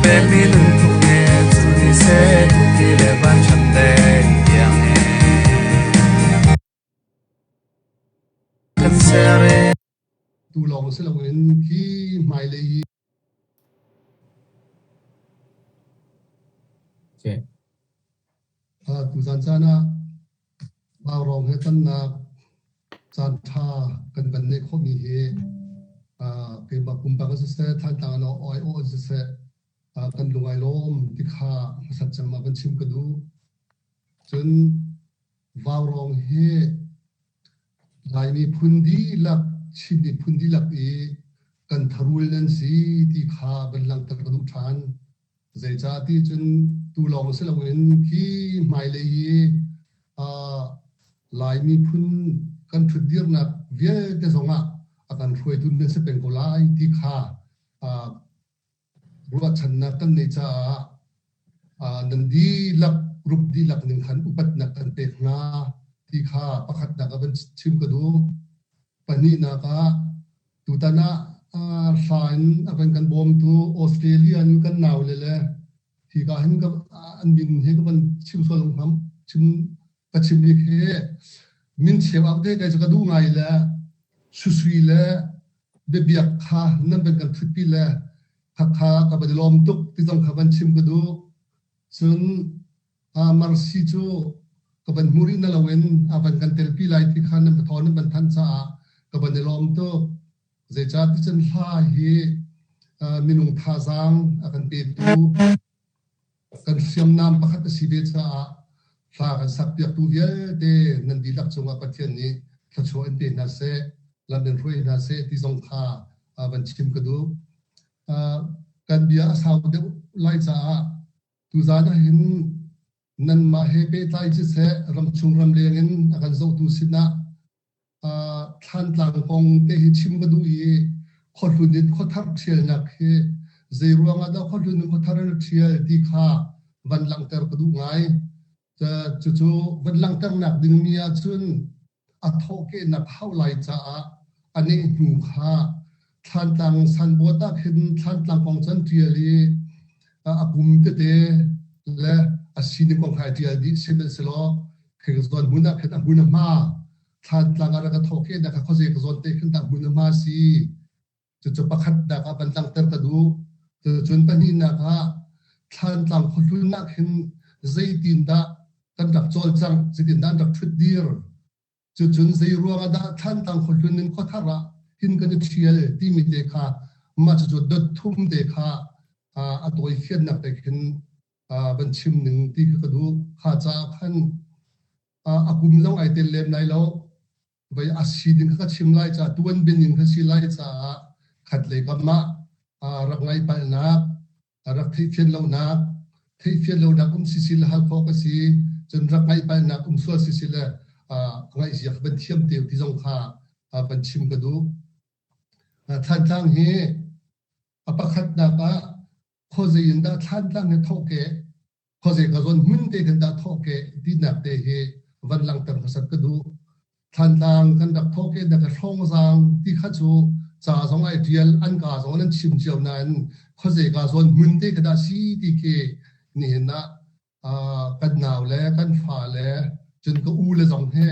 Pekmi lungphung he cu ni seh ti le van hram deng tiang he kan ser i Tu lawng si loin khi hmailei i Okay. Tuzan caan ah Vaurawng he tonnak caan ṭha kan van neih khawhmi hi keimah pumpak in siseh, Thantlang in aiawh in siseh, kan lung ai lawm ti kha hmasat cem ah van chim ka duh. Cun Vaurawng hi Lai miphun dihlak, Chin miphun dihlak i kan tharul nan si ti kha van langhter ka duh ṭhan. Zeicah ti cun tu lawng si loin khi hmailei i uh, Lai miphun kan ṭhutdirnak vialte zongah a kan hruaitu nan si peng ko lai ti kha uh, ruahchannak kan neih caah uh, nan dihlak rup dihlak ning khan upatnak kan pek hna ti kha pakhatnak ah van chim ka duh. Pahnihnak ah tutan ah hla in a van kan bawmtu Australian kan naule le hika hin ka an min hi ka van chim sual hnga chim ka chim bik hi min cheu ak te kai cu ka duh ngai le susui le biabiak kha nan van kan thutpi le khakha ka van i lawm tuk ti zong kha van chim ka duh. Cun Marsi cu ka van hmu rih na loin a van kan telpi lai ti kha nan thaw nan van thanh caah ka van i lawm tuk. Zeicah ti cun hla hi minung thazaang a kan petu kan hriamnam pakhat a si ve caah hla kan sakpiaktu vialte nan dihlak cungah Pathian nih thluachuah in pe hna seh, lam in hruai hna seh ti zong kha van chim ka duh. Kan bia a sau deuh lai caah Tuzaan ah hin nanmah he pehtlai siseh ramchung ramleng in a kan zohtu sinah Thlantlang kong te hi chim ka duh i khuahlun in khuathar ṭhialnak hi zei ruangah dah khuahlun in khuathar in a ṭhial ti kha van langhter ka duh ngai. Cucu van langhternak dingmi ahcun a thawhkehnak hauh lai caah a neh hnu kha Thlantlang sanbawt ah khin Thlantlang kong cu an ṭial i a kum tete le a sining kong kha ai ṭial dih. Sihmanhsehlaw khi zawn hmun ah khin a hmun a hma. Thlantlang ah rak a thawhkehnak kha khuazei ka zawn te khin dah hmun a hma si. Cucu pakhatnak ah van langhter ka duh. Cucun pahnihnak ah Thlantlang khuahlun ah khin zeitindah kan rak cawlcangh, zeitindah an rak ṭhutdir. Cucun zei ruangah dah Thlantlang khuahlun in khuathar ah hin kan i ṭhial timi te kha mah cucu dot thum te kha a tawifiannak te khin van chim ning ti kha ka duh. Kha caah khan a kum zong ai tel lem lai lo. Voi a si ding kha ka chim lai caah tuanbia ning kha si lai caah khatlei kam ah rak ngaih palhnak, rak theihfian lonak, theihfian lonak um sisi le hal khawh ka si, cun rak ngaih palhnak um sual sisi le ngaihzia kha van thiam te ti zong kha van chim ka duh. Thantlang hi. A pakhatnak ah khuazei in dah Thlantlang hi thawhkeh, khuazei ka zawn hmun te khin dah thawhkeh tinak te hi van langhter hmasat ka duh. Thlantlang kan rak thawhkehnak hi Hrawngzaang ti kha cu ca zong ai ṭial, an ka zong an chim cio nain khuazei ka zawn hmun te kha dah si ti khi nihin ah kan nau le kan fa le cun ka u le zong he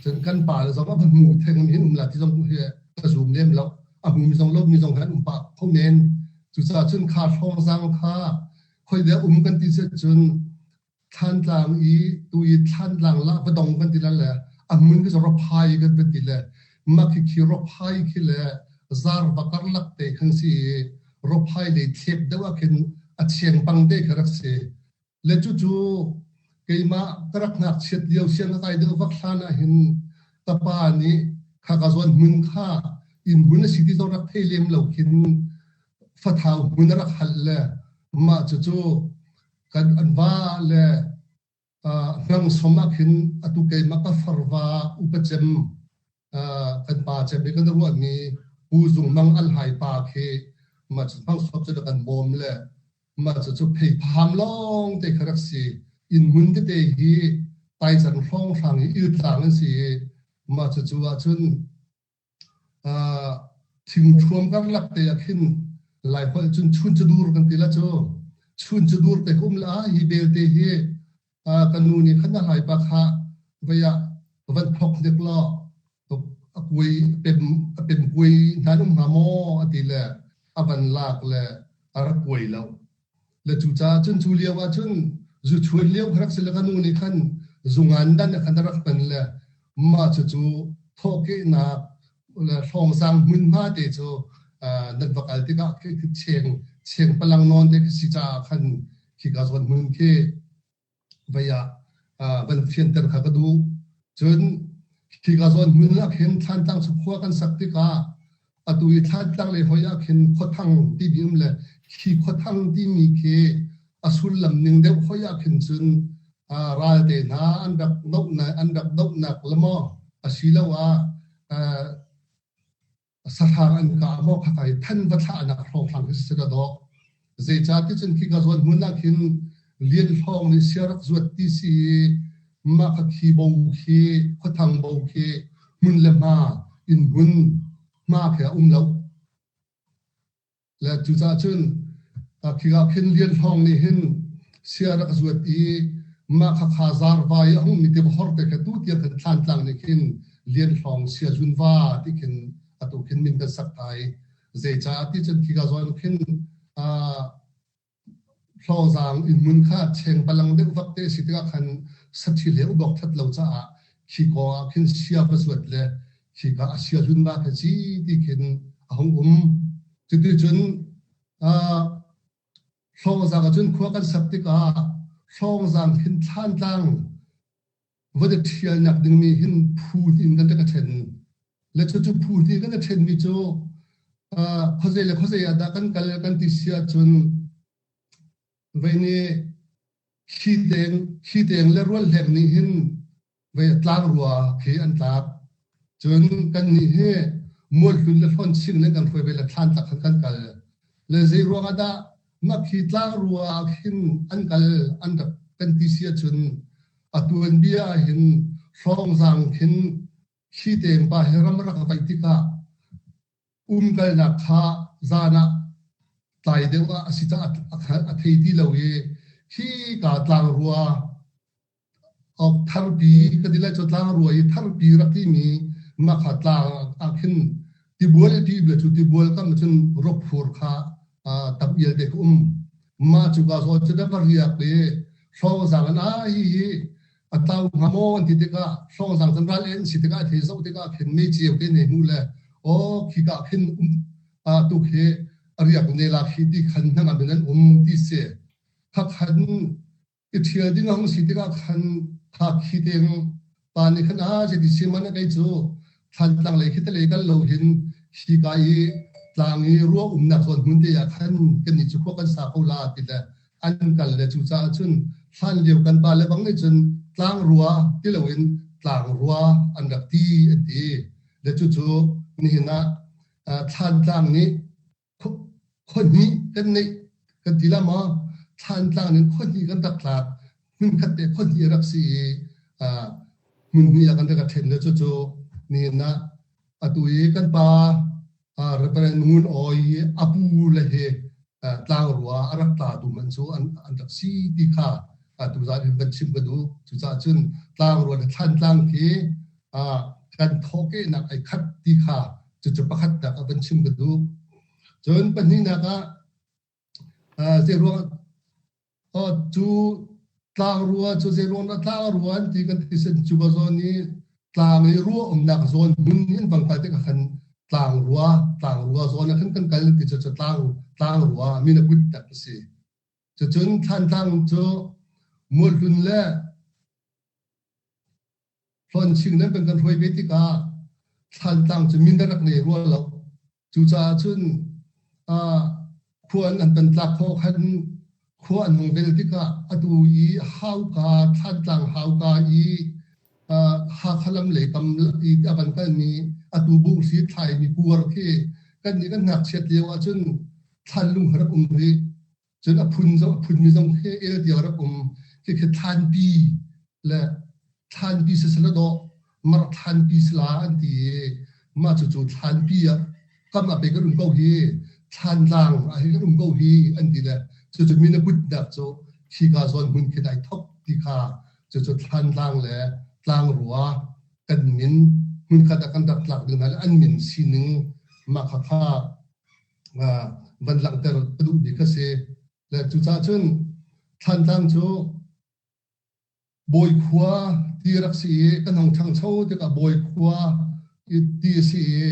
cun kan pa le zong a hmu theng hin um la ti zong hi ka zum lem lo a hmu mi zong lo mi zong han um pah kho men cucaah cun kha hrawngzang kha khoi de um kan ti cun Thlantlang i tu i Thlantlang la va dong kan ti la le a hmun khi rophai kan van ti le mah khi khi rophai khi le zar va karlak te khan si i rophai lei thlep deuh ah khin a cheng pang te kha rak si. Le cucu keimah ka rak ngakchiat lio siang ka kai deuh vak hlan ah hin ka pa nih kha ka zawn hmun kha inn hmun a si ti zong rak thei lem lo khin fathau hmun a rak halh le mah cucu kan an va le hnangsom ah khin atu keimah ka farva upa cem kan pa cem i kan ruahmi Pu Zung Mang al hai pa khi mah cu hmang cu kan bawm le mah cu cu phei pham lawng te kha rak si inn hmun tete hi taican hrawng hrang i iltlang an si i mah cu cu ahcun Thingṭhuam karlak te ah khin Laiholh cun chuncadur kan ti la cu. Chuncadur te ka um la hi belte hi ka nu nih khan a hlaipa kha vei ah van phok hnik law a kuai a pem kuai hna an um hnga maw a ti le a van lak le a rak kuai lo. Le cucaah cun cu lio ah cun zu chuan lio kha rak si le ka nu nih khan zungan dan khan a rak hman le mah cucu thawhkehnak le hrawngsang hmunhma te cu nan va kal tikah cheng cheng palang nawn te khi si caah khan khika zawn hmun khi vei ah van fianter kha ka duh. Cun khika zawn hmun ah khin Thlantlang cu khua kan sak tikah atu i Thlantlang lei hoi ah khin Khuathang timi um le khi Khuathang timi khi a sullam ning deuh hoi ah khin cun ral te hna an rak dohnak an rak dohnak le maw asiloah sahrang an kah maw khaka hi than va thlahnak hrawnghrang khi si ka dawh. Zeicah ti cun khika zawn hmun ah khin lian hlawng nih sia rak zuat ti si i mah kha khi bo khi khuathang bo khi hmun le hma inn hmun hma khi a um lo. Le cucaah cun khika khin Lian Hlawng nih hin sia rak zuat i mah khakha zarva i a hungmi tiva hor te kha tu tiang khan Thlantlang nih khin Lian Hlawng sia zunva ti khin atu khin min kan sak thai. Zeicah ti cun khika zawn khin Hlawzaang innhmun kha chengpalang deuh vak te a si tikah khan saṭhil he ubawk ṭhat lo caah khi kong ah khin sia va zuat le khika a sia hlun va kha ci ti khin a hung um. Cuticun Hlawngzaang ah cun khua kan sak tikah Hlawngzaang khin Thlantlang va i ṭhialnak dingmi hin phu in kan rak i ṭhen. Le cucu phu hnih kan i ṭhenmi cu khuazei le khuazei ah dah kan kal kan ti si ahcun vei nih khi teng khi teng le rual hlek nih hin vei tlangrua khi an tlak. Cun kan nih hi mualhlun le hlawnching le kan hruai ve le thlan tlak khan kan kal. Le zei ruang ah dah mah khi tlangrua ah khin an kal an rak kan ti si ahcun a tuanbia ah hin hrawngzang khin khi teng pa hi ram rak vaih tikah umkalnak kha zan ah tlai deuh ah a si caah a thei ti lo i khi ka tlangrua awk tharpi ka ti lai cu tlangrua i tharpi rak timi mah kha tlang ah khin tibual ti bia cu tibual kam cun rophur kha tam ial te ka um mah cu ka zawn cu va riak i hrawngzang an a hi hi a tlau hnga maw an ti tikah hrawngzang cun ral en si tikah thei zoh tikah khin mei ceu te ne hmu le aw khi ka khin um tu khi a riak ne la khi ti khan hnangam in an um ti si kha khan i ṭhial ding a hung si tikah khan kha khi teng pa nih khan a zeiti si man kei cu Thlantlang lei khi te kal lo hin hi ka i tlang i rua umnak zawn hmun te ah khan kannih cu khua kan sa ko la ti le an kal le cu caah cun hlan lio kan pa le bang nih cun tlang rua ti loin tlang rua an rak ti an ti le cucu nihin ah Thlantlang nih. Khuahnih kan neih kan ti la maw? Thlantlang in khuahnih kan rak tlak. Hmunkhat te khuahnih a rak si i hmun hnih ah kan rak ṭhen le cucu nihin ah atu i kan pa Reverend Ngun Awi i a pu le he tlangrua a rak tlatu man cu an rak si ti kha tuzaan hin van chim ka duh. Cucaah cun tlangrua le thlantlang khi kan thawhkehnak ai khat ti kha cucu pakhatnak ah van chim ka duh. Cun pahnihnak ah zeiruang cu tlangrua cu zeiruang dah tlangrua an ti kan ti sen cu ka zawn i tlang i rua umnak zawn hmun in vang kal tikah khan tlangrua tlangrua zawn ah khan kan kal ti cu cu tlang tlangrua min a put tak a si. Cucun Thlantlang cu Mualhlun le Hlawnching nan kan kan hruai ve tikah Thlantlang cu min rak nei rua lo. Cucaah cun khua an kan tlak khawh khan khua an hung vel tikah atu i hauka Thlantlang hauka i Hakha lam lei kam i a van kalmi atu buhri thlaimi kuar khi kan nih kan ngakchiat lio ahcun thlanlung rak um rih. Cun a phun zong a phunmi zong he el tiang rak um. Khikhi thlanpi le thlanpi sisala dawh mar thlanpi sila an ti i mah cucu thlanpi ah kam ah pe kan um ko hi thlantlang ah hi kan um ko hi an ti le cucu min a putnak cu khika zawn hmun khi dai thok ti kha cucu thlantlang le tlangrua kan min hmunkhat ah kan rak tlak ding hna le an min sining mah kha kha van langhter ka duh bik a si. Le cucaah cun Thlantlang cu Bawi khua ti rak si i kan hung ṭhangcho tikah Bawi khua ti a si i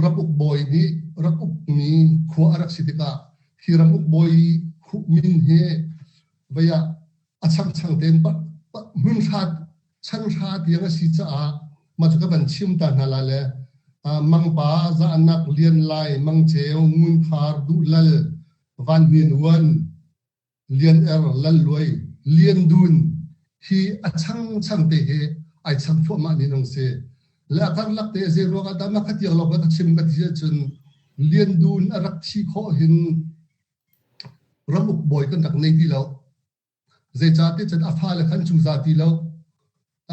ramuk bawi nih rak ukmi khua a rak si tikah hi ramuk bawi min hi vei ah a changchang tein hmunhra chanhra tiang a si caah mah cu ka van chim ta hna la le Mangpa Zahnak Lian Lai Mangceu Ngunkhar Duhlal Van Hnin Uan Lian Er Lal Luai Lian Dun hi a changchang te hi ai chang thluahmah ni nong si le a karlak te zei ruang ah dah mah khatiang lawng ka chim ka ti ahcun Lian Dun a rak thi khawh hin ramuk bawi kan rak nei ti lo Zeicahtiah cun a fale kha an cuza ti lo.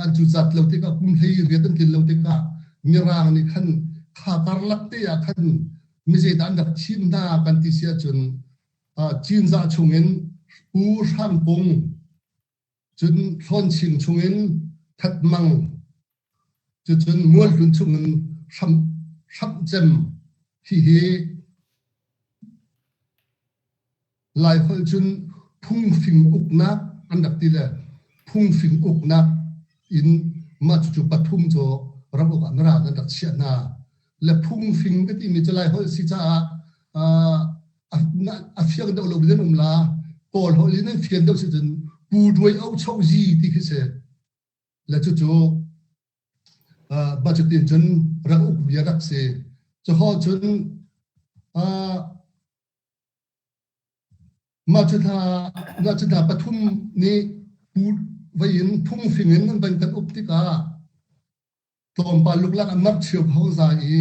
An cuzat lo tikah kum 18 an tlin lo tikah Mirang nih khan kha karlak te ah khan mi zeidah an rak thim hna kan ti si ahcun Cinzah chungin Pu Hrang Kung cun Hlawnching chungin That Mang cucun Mualhlun chungin Hram Hramcem hihi Laiholh cun phungfing uknak an rak ti le phungfing uknak in mah cucu pathum cu ramuk ah mirang an rak chiah hna. Le phungfing ka timi cu Laiholh si caah a fiang deuh lo in an um la. Kawl holh in an fian deuh si cun pu duai o cho zi ti khi si. Le cucu mah cutin cun rak uk bia rak si. Cuho cun Mah cu hna mah cu hna pathum nih pu vai in phungfing in an van kan up tikah tlawmpal luklak ah marchio kha hung za i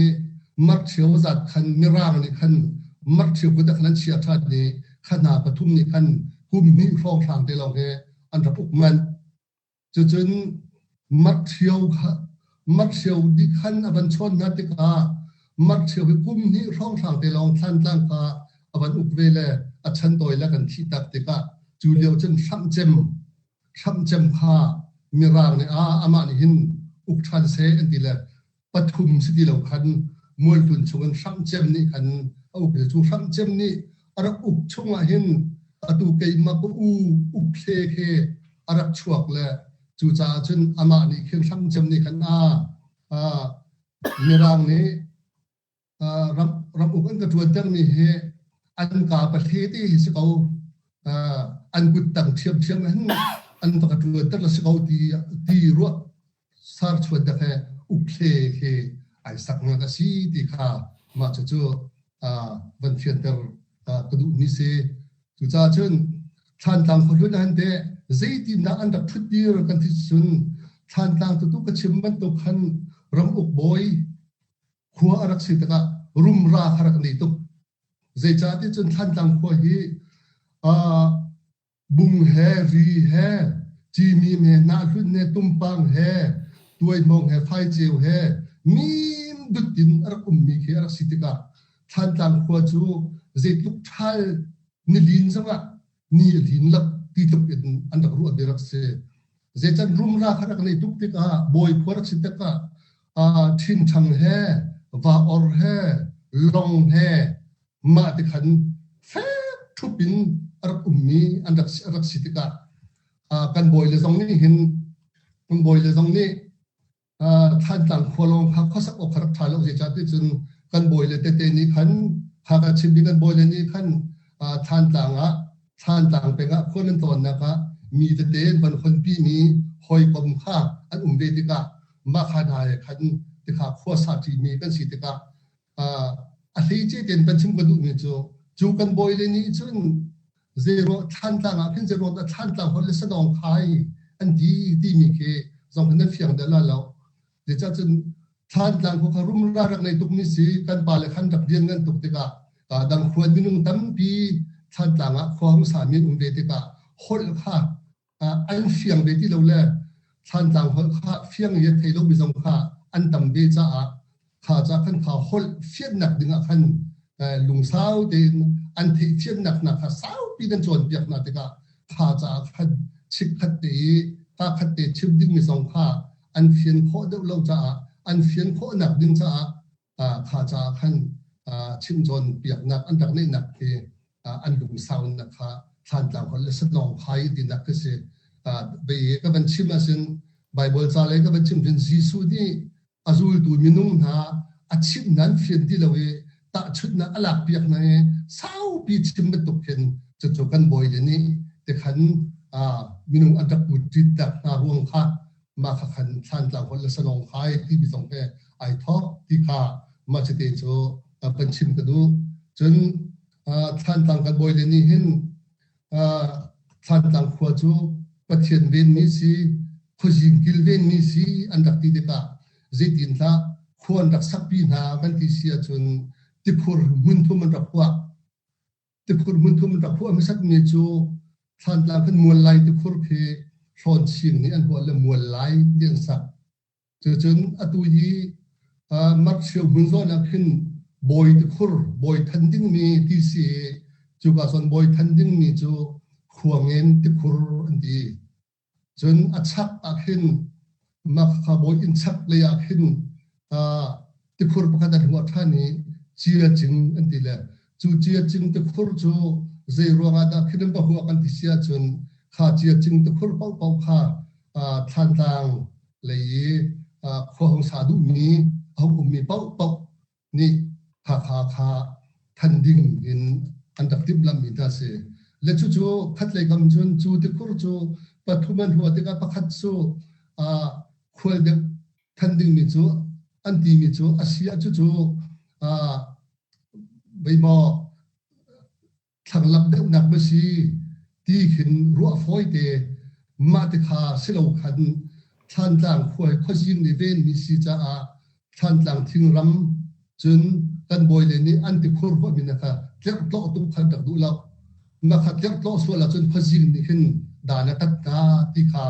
marchio zat khan mirang nih khan marchio kut ah khan an chia ṭhan i kha hna pathum nih khan kum hnih hrawnghrang te lawng hi an rak uk manh. Cucun marṭhio kha marṭhio nih khan a van chawn hna tikah marṭhio hi kum hnih hrawnghrang te lawng Thlantlang kha a van uk ve le a chantawi le kan thih tak tikah cu lio cun hramhcem hramhcem kha Mirang nih a amah nih hin uk ṭhan seh an ti le pathum si ti lo khan Mualhlun chungin Hramhcem nih khan a uk cu Hramhcem nih a rak uk chungah hin atu keimah ka u Ukhle khi a rak chuak le cucaah cun amah nih khin Hramhcem nih khan a Mirang nih ram ramuk an ka ṭuantermi hi an ka pahle te hi si ko an kut tang ṭhiamṭhiam hin an va ka ṭuanter la si ko ti ti ruah sarchuan te he ukhle khi ai sak nak a si ti kha mah cucu van fianter ka duh mi si. Cucaah cun Thlantlang khuahlun ah hin teh zeitindah an rak ṭhutdir kan ti cun Thlantlang tutu ka chim bantuk khan ramuk bawi khua a rak si tikah rumra kha rak nei tuk. Zeicahtiah cun Thlantlang khua hi uh, bung he, ri he, cimim he, hnahhlun he, tumpang he, tuaihmawng he, faiceu he, mim dut in a rak ummi khi a rak si tikah Thlantlang khua cu zeitluk ṭhal nilin zongah ni a lin lo ti tluk in an rak ruah mi rak si. Zeican rumra kha rak nei tuk tikah bawi khua rak si tikah ṭhinṭhang he, va or he, long he mah ti khan fek ṭhup in a rak ummi an rak, rak si tikah kan bawi le zong nih hin kan bawi le zong nih Thlantlang khua lawng kha khuasak awk kha rak ṭha lo zeicahtiah cun kan bawile tete nih khan kha kan chimmi kan bawile nih khan Thlantlang ah Thlantlang peng ah khua nan tlawnnak ah mi tete an van honpi mi hawikom kha an um ve tikah mah kha hna he khan tikha khua sa ṭimi kan si tikah a hleice tein kan chim ka duhmi cu cu kan bawile nih cun Zeiruang Thlantlang ah khin zeiruang dah Thlantlang holh le sanawng khai an ti timi khi zong hin nan fiang deuh la lo. Zeicah cun Thlantlang khua kha rumra rak nei tukmi si kan pa le khan rak rian ngan tuk tikah dang khuan minung tampi Thlantlang ah khua hung sami an um ve tikah holh kha an fiang ve ti lo le Thlantlang holh kha fiang i a thei lomi zong kha an tam ve caah kha ca khan kha holh fiannak ding ah khan lungsau tein an theih fiannak hna kha saupi nan cawnpiak hna tikah kha caah khan chikkhat te i ka khat te chim dingmi zong kha an fian khawh deuh lo caah an fian khawhnak ding caah kha caah khan chimcawn piaknak an rak neihnak khi an lungsaunak kha Thlantlang holh le Sanawng phai tinak khi si. Bei ka van chim ahcun Bible ca lei ka van chim cun Jesuh nih a zultu minung hna a chimh hna an fian ti lo i tahchunhnak a lak piak hna i saupi chim bantuk khin cucu kan bawile nih tikhan minung an rak put ṭit tak hna ruang kha mah kha khan Thlantlang holh le Sanawng phai timi zong he ai thawk ti kha mah cite cu kan chim ka duh. Cun Thlantlang kan bawile nih hin Thlantlang khua cu Pathian venmi si, khuazing kilvenmi si an rak ti tikah zeitin hlah khua an rak sakpi hna kan ti si ahcun tikhur hmunthum an rak huah. Tikhur hmunthum an rak huah hmasatmi cu Thlantlang khan Mual Lai tikhur khi Hlawnching nih an huah le Mual Lai ti an sak. Cucun atu hi Marchio hmun zawn ah khin bawi tikhur, bawi than dingmi ti si i cuka zawn bawi than dingmi cu Khuangen tikhur an ti. Cun a chak ah khin mah bawi inn chak lei ah khin tikhur pakhat an huah ṭhan i Cia Cing an ti le cu Cia Cing tikhur cu zei ruangah dah khin an va huah kan ti si ahcun kha Cia Cing tikhur paohpaoh kha Thlantlang lei i khua hung sa duhmi a hung ummi paohpaoh nih Hakha kha than ding in an rak timhlamhmi hna si. Le cucu khatlei kam cun cu tikhur cu pathum an huah tikah pakhat cu khual deuh than dingmi cu an timi cu a si ah cucu veimaw thlanglak deuhnak va si ti khin ruah fawi te mah ti kha si lo khan Thlantlang khua khuazing nih venmi si caah Thlantlang thingram cun kan bawile nih an tikhur huahmi na kha tlerhtlawh tuk khan rak duh lo. Mah kha tlerhtlawh sual ahcun khuazing nih hin dan a tat hna ti kha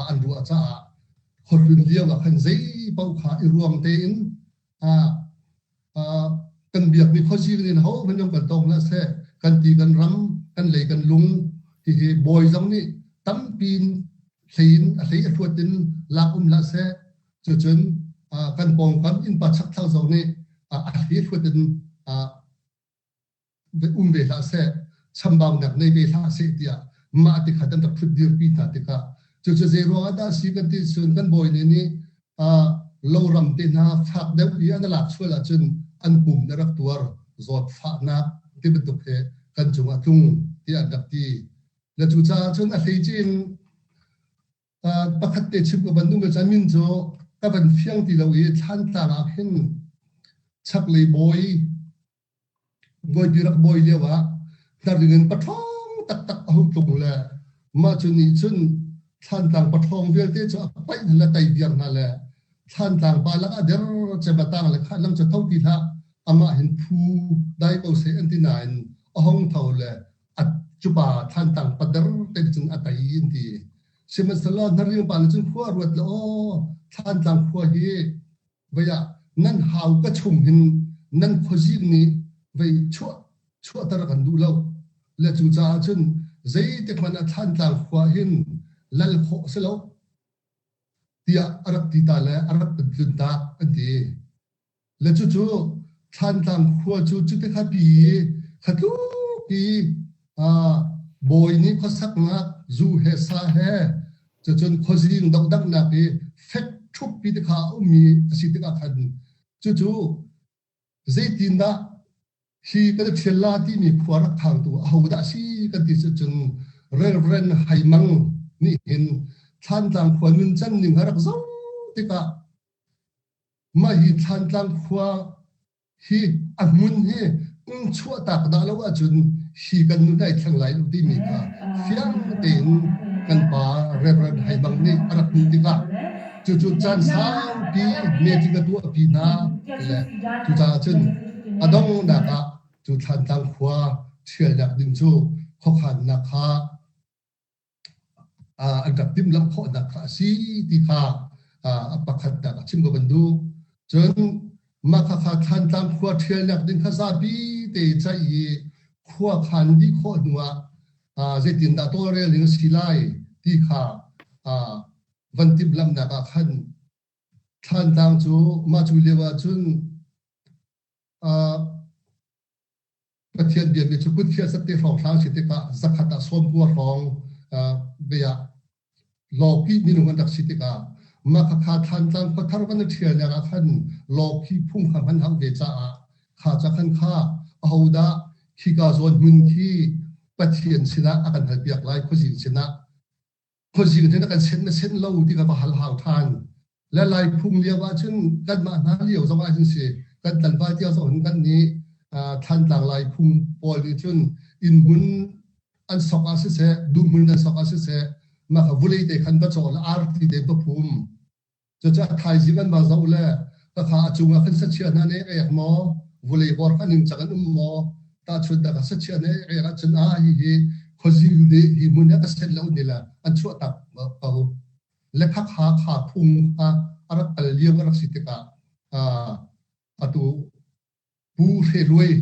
an ruah caah khuahlun lio ah khan zei paoh kha i ruang tein kan biakmi khuazing in ho hmanh kan tong hlah seh kan ti kan ram kan lei kan lung hihi bawi zong nih tampi in hlei in a hlei a hluat in lak um hlah seh cucun kan pawngkam innpa chakthlang zong nih a hlei a hluat in um ve hlah seh chambaunak nei ve hlah seh tiah mah ti kha kan rak thut dirpi hna tikah cucu zei ruang ah dah si kan ti cun kan bawi nih nih loram te hna fak deuh i an lak sual ahcun an pum na rak tuar zawtfahnak ti bantuk he kan cungah tlung tiah an rak ti le cucaah cun a hleice in Pakhat te chim ka van duhmi cu min cu ka van fiang ti lo i Thlantlang ah khin chaklei bawi bawipi rak bawi lio ah hnaring in paṭhawng taktak a hung tlung le mah cu nih cun Thlantlang paṭhawng vialte cu a paih hna le tei viar hna le Thlantlang pa lak a der cem a tang le kha lang cu tho ti hlah. Amah hin phu dai ko seh an ti nain a hong tho le a cupa Thlantlang pader te cun a tei an ti. Sihmanhsehlaw Hnaring pa nih cun khua a ruat le aw Thlantlang khua hi vei ah nan hau ka chung hin nan khuazing nih vei chuah chuahter a kan duh lo. Le cucaah cun zeitik hmanh ah Thlantlang khua hin lal khawh a si lo tiah a rak ti ta le a rak tlun ta an ti. Le cucu Thlantlang khua cu cuti kha pi i khatluk i bawi nih khuasaknak zu he sa he cucun khuazing dohdanghnak i fek ṭhup pi te kha a ummi a si tikah khan cucu zeitindah hi kan i ṭhial la timi khua rak phangtu ahodah a si kan ti cucun Reverend Hai Mang nih hin Thlantlang khua nuncan ning a rak zoh tikah Mah hi Thlantlang khua hi a hmun hi um chuahtak dah lo ahcun hi kan nun ai thleng lai lo timi kha fiang tein kan pa Reverend Hai Mang nih a rak hmuh tikah cucu caan saupi meeting a tuahpi hna le cucaah cun a donghnak ah cu Thlantlang khua ṭhialnak ding cu khuakhannak kha an rak timhlamh khawhnak kha a si ti kha a pakhatnak a chim ka van duh. Cun mah khakha Thlantlang khua ṭhialnak ding kha zapi te ceih i khua khan dih khawh hnu ah zeitindah tawlrel ding a si lai ti kha van timhlamhnak ah khan Thlantlang cu mah cu lio ah cun Pathian biami cu kutkhia sat te hrawnghrang si tikah zakhat ah 90 hrawng bia lawki minung an rak si tikah mah khakha Thlantlang khuathar van i ṭhialnak ah khan lawki phung kha hman hau ve caah kha ca khan kha ahodah khika zawn hmun khi Pathian sinah a kan halpiak lai khuazing sinah khuazing hin a kan senh na senh lo ti kha va hal hau ṭhan. Le Lai phung lio ahcun kanmah hna lio zong ah hin si kan tlangval tia zong hin kan nih Thlantlang Lai phung pawl nih cun inn hmun an sok ah siseh dum hmun an sok ah siseh mah kha vulei te khan va cawh le arti te va phum. Cucaah thaizing an va zoh le khakha a cungah khan sachia hna nih ek maw vulei bor kha ningcang an um maw tahchunhnak ah sachia nih ek ahcun ah hihi khuazing nih hi hmun hi a ka senh lo ni le an chuah tak ko. Le khakha kha phung kha a rak kal lio a rak si tikah atu Pu Hre Luai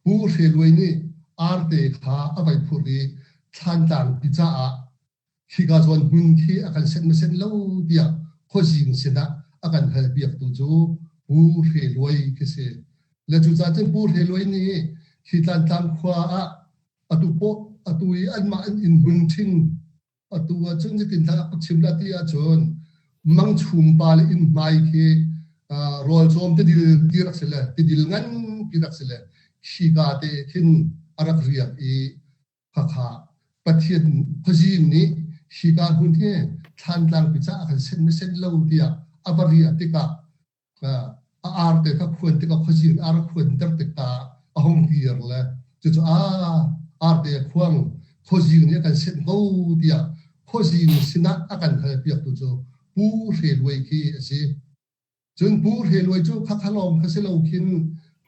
Pu Hre Luai nih arte kha a vai phurh i Thlantlang pi caah khika zawn hmun khi a kan senh ma senh lo tiah khuazing sinah a kan hal piaktu cu Pu Hre Luai khi si. Le cucaah cun Pu Hre Luai nih khi Tlantlang khua ah atu pawh atu i anmah an inn hmun ṭhing Atu ahcun zeitin dah ka chim la ti ahcun mangchum pa le inn hmai khi rawl cawm tidil ti rak si le tidil ngan ti rak si le khika te khin a rak riak i khakha Pathian khuazing nih hika hmun hi Thlantlang pi caah kan senh na senh lo tiah a va riah tikah a ar te kha khuan tikah khuazing ar a khuan ter tikah a hung kir le cucu a arte khuang khuazing nih a kan senh ko tiah khuazing sinah a kan hal piaktu cu Pu Hre Luai khi a si. Cun Pu Hre Luai cu khakha lawng kha si lo khin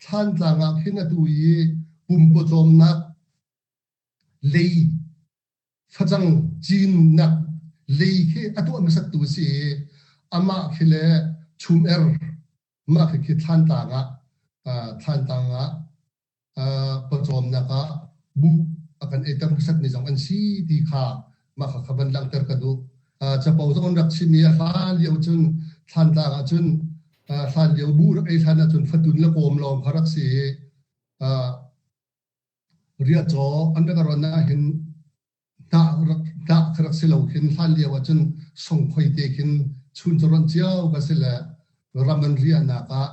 Thlantlang ah khin atu i pumpawcawmnak lei facang cinnak lei khi a tuah hmasattu a si i amah khi le chum er mah khi khi Thlantlang ah Thlantlang ah pawcawmnak ah buh a kan eiter hmasat mi zong an si ti kha mah kha kha van langhter ka duh. Capo zong an rak chim i a hlan lio cun Thlantlang ah cun hlan lio buh rak ei hlan ah cun fatun le kawm lawng kha rak si i Riahcaw an rak rawn ahhin hnah rak hnah kha rak si lo khin hlan lio ahcun songkhoi te khin chuncaw rawnh cio ka si le ram an riahnak ah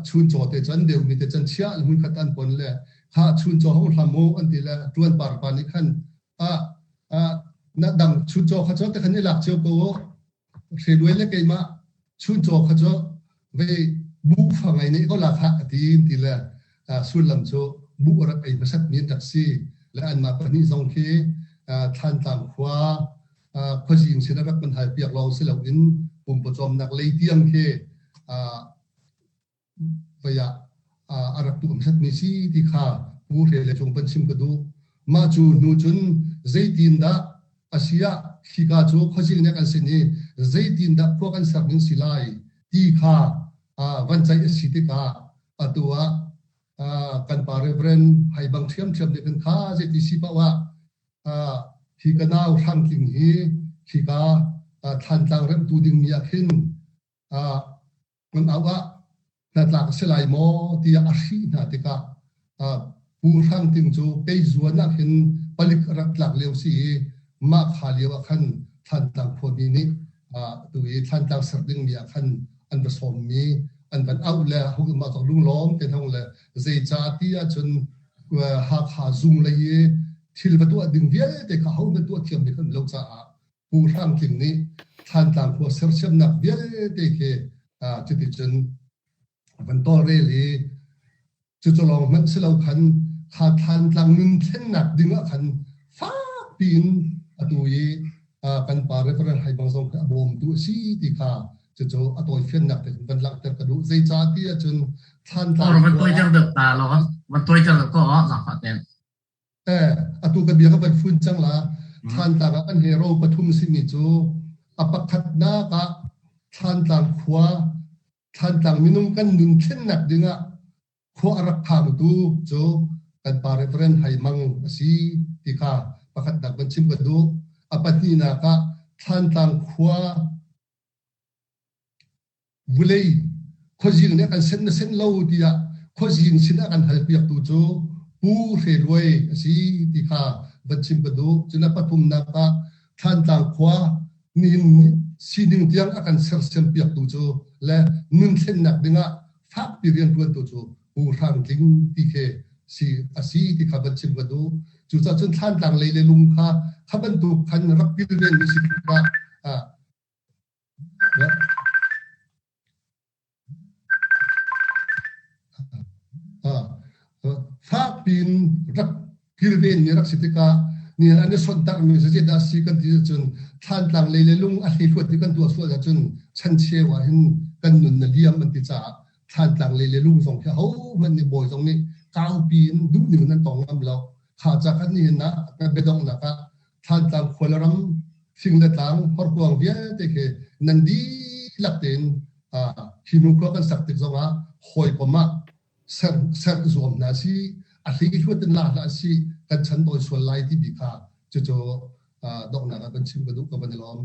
chuncaw te cu an deumi te cun chiah le hmunkhat an pon le kha chuncaw hong hlam u an ti le ṭuan par pa nih khan ah ah na dang chuncaw kha cu te khan i lak cio ko u Hreluai le keimah chuncaw kha cu vei buh fa ngei nih ko la khah a ti ti le sullam cu buh a rak ei hmasat mi an rak si le anmah pahnih zong khi Thlantlang khua khuazing sin a rak kan hal piak lawng si loin pumpawcawmnak lei tiang khi vei ah. a rak tuah hmasatmi si ti kha Pu Hre le Cung van chim ka duh. Mah cu hnu cun zeitindah a si ah khika cu khuazing nih kan sin i zeitindah khua kan ser ning si lai ti kha van ceih a si tikah atu ah kan pa Reverend Hai Bang ṭhiamṭhiam nih kan kha zeiti si paoh ah hi ka nau Hrang Tling hi khika Thlantlang remhtu dingmi ah khin kan au ah hnatlak a si lai maw tiah a hrih hna tikah Pu Hrang Ting cu kei zuan ah khin palik a rak tlak lio si i mah kha lio ah khan Thlantlang khuami nih tu i Thlantlang ser dingmi ah khan an va sawmmi an van auh le hung mah cawk lunglawm te hong le zeicah ti ahcun Hakha zung lei i thil va tuah ding vialte kha ho hmanh tuah thiam mi khan lo caah Pu Hrang Tling nih Thlantlang khua sersiamnak vialte khi cuticun van tawlrel i cucu lawng hmanh si lo khan kha Thlantlang nun thlennak ding ah khan fak piin atu i kan pa Reverend Hai Bang zong khi a bawmtu a si ti kha cucu a tawifiannak te van langhter ka duh. Zeicah ti ahcun Thlantlang van tawiter deuh ta law van tawiter deuh ko zaangfah ten. Eh, atu ka bia ka van fun cang la. Thlantlang ah kan hero pathum simi cu a pakhatnak ah Thlantlang khua, Thlantlang minung kan nun thlennak dingah khua a rak phangtu cu kan pa Reverend Hai Mang a si ti kha pakhatnak van chim ka duh. A pahnihnak ah Thlantlang khua Vulei khuazing nih a kan senh na senh lo tiah khuazing sinah a kan halpiaktu cu Pu Hre Luai a si ti kha van chim ka duh. Cun a pathumnak ah Thlantlang khua nihin sining tiang a kan sersiampiaktu cu le nun thlennak dingah fakpi rianṭuantu cu Pu Hrang Tling ti khi si a si ti kha van chim ka duh. Cucaah cun Thlantlang lei le lung kha kha bantuk khan rak kilvenmi si tikah Fakpi in rak kilvenmi rak si tikah nihin an i sonhtarhmi zeidah a si kan ti ahcun Thlantlang lei le lung a hleihluat i kan tuah sual ahcun chancheu ah hin kan nun a liam an ti caah Thlantlang lei le lung zong khi ahohmanh nih bawi zong nih kaupi in duhning in an tong ngam lo. Kha ca khan nihin ah biadonghnak ah Thlantlang khua le ram fing le tlang horkuang vialte khi nan dihlak tein hi hnu khua kan sak tik zongah hawikom ah ser ser zuam hna si a hleihluat in la hlah si kan chan tawi sual lai timi kha cucu donghnak ah kan chim ka duh ka van i lawm.